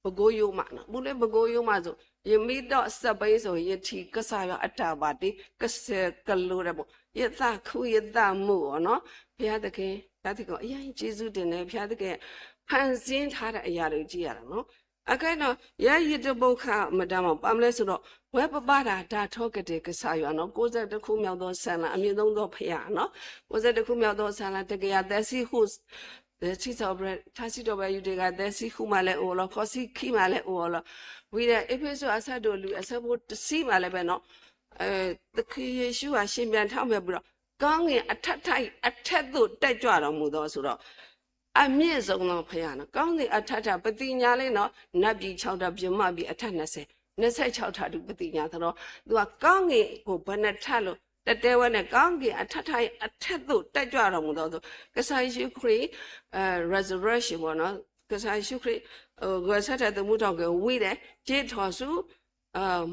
ပကိယိမးနီၤ ဘူးလၢပကိယိမးစိၤ ယမ့ၢ်ဒိးစဲးဘၣ်အံၤစိၤ ယထံၣ်ကစၢ်ယွၤအတၢ်ဘၣ်တ့ ကစၢၢ်ကလိၤဒီးဘိ ယသးခုယသးမုာ်အီၤနီၤ ဘုရားသခင် ဘုရားသခင် အရင်ကျေးဇူးတင်တယ် ဘုရားသခင် ဖန်ဆင်းထားတဲ့အရာတွေကိုကြည့်ရတာနော် အခဲနီၤ ယဲယတဘိခါမတၤမး ဘၣ်မနုၤလဲၣ်ဆိုတော့ ဝဲပဘါတၢ်တၢ်ထီကတၢၢ်ကစၢ်ယွၤနီၤ ကိုးဆယ့်တစ်ခုမြောက်သောဆန္ဒ အမြင့်ဆုံးသောဘုရားနော် ကိုးဆယ့်တစ်ခုမြောက်သောဆန္ဒ တစ်ကရာသီဆံဃိး ထါစံးထီၣ်ပတြၢၤ ယူၤတ့ၢ်ဂၤ သၢဆံဃုမးလၢအိၣ်လီၤ, ဃိးဆံခံမးလၢအိၣ်လီၤ. ဝံၤဒီး အ့းဖ့းစူးအဆၢဒိၣ်လွံၢ်အဆၢဖိတဆံမးလၢပနီၤ, သခရံာ်ယ့ၣ်ၡူးအရှင်ပြန်ထီၣ်မ့ၢ်ပူၤဒီး ကောင်းကင်အထပ်ထပ်အထက်သို့ တက်ကြွတော်မူသောဆိုတော့ အမြင့်ဆုံးသောဘုရားနော်, ကောင်းကင်အထပ်ထပ် ပသ့ၣ်ညါလံနော်, နတ်ပြည်ခြောက်ထပ် ဗမာပြည်အထပ်နှစ်ဆယ်, နှစ်ဆယ့်ခြောက်ထပ်ဒုး ပသ့ၣ်ညါသဒီး သူကကောင်းကင်ကို ဘယ်နှစ်ထပ်လို့ တတဲဝဲန့ၣ် ကောင်းကင်အထပ်ထပ် အထက်သို့ တက်ကြွတော်မူသောသူ ကစၢ်ယ့ၣ်ၡူးခရံာ် resurrection ပေါ့နော်, ကစၢ်ယ့ၣ်ၡူးခရံာ် ဂဲၤဆၢထၢၣ်သမူထီၣ်က့ၤဝံၤဒီး က့ၤထီၣ်ဆူ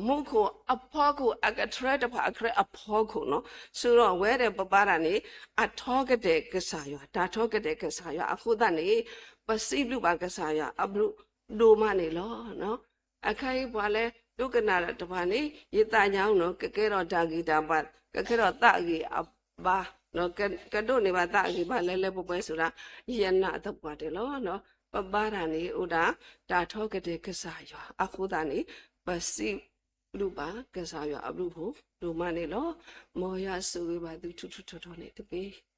မူခိၣ်အဖီခိၣ် အကထြဲတဖၣ် အကထြဲအဖီခိၣ်နော်, ဆိဒီးအဝဲဒီး ပဘါတၢ်န့ၣ် အထီကတၢၢ်ကစၢ်ယွၤ, တၢ်ထီကတၢၢ်ကစၢ်ယွၤအဃိသတးန့ၣ် ပစံးဘျုးဘၣ်ကစၢ်ယွၤအဘျုးဒိၣ်မးန့ၣ်လီၤ. အခဲအံၤပှၤလၢဒိကနၣ်တၢ်တဖၣ်န့ၣ် ယသးညါအီၤနော်, ကကဲထီၣ်တၢ်ဂံၢ်တၢ်ဘါ, ကကဲထီၣ်သးဂံၢ်အဘါ, ကဒိးန့ၢ်ဘၣ်သးဂံၢ်ဘါလၢလၢပှဲၤပှဲၤဆိဒၣ် ယနာ်သပှၢ်တၢၢ်လီၤ. ပဘါတၢ်န့ၣ်အိၣ်ဒၣ် တၢ်ထီကတၢၢ်ကစၢ်ယွၤအဃိသတးန့ၣ် ပစံးဘျုးဘၣ်ကစၢ်ယွၤအဘျုးအဖှိၣ်ဒိၣ်မးန့ၣ်လီၤ. မ်ယွၤဆိၣ်ဂ့ၤဘၣ်သုထူထူထီထီန့ၣ်တက့ၢ်.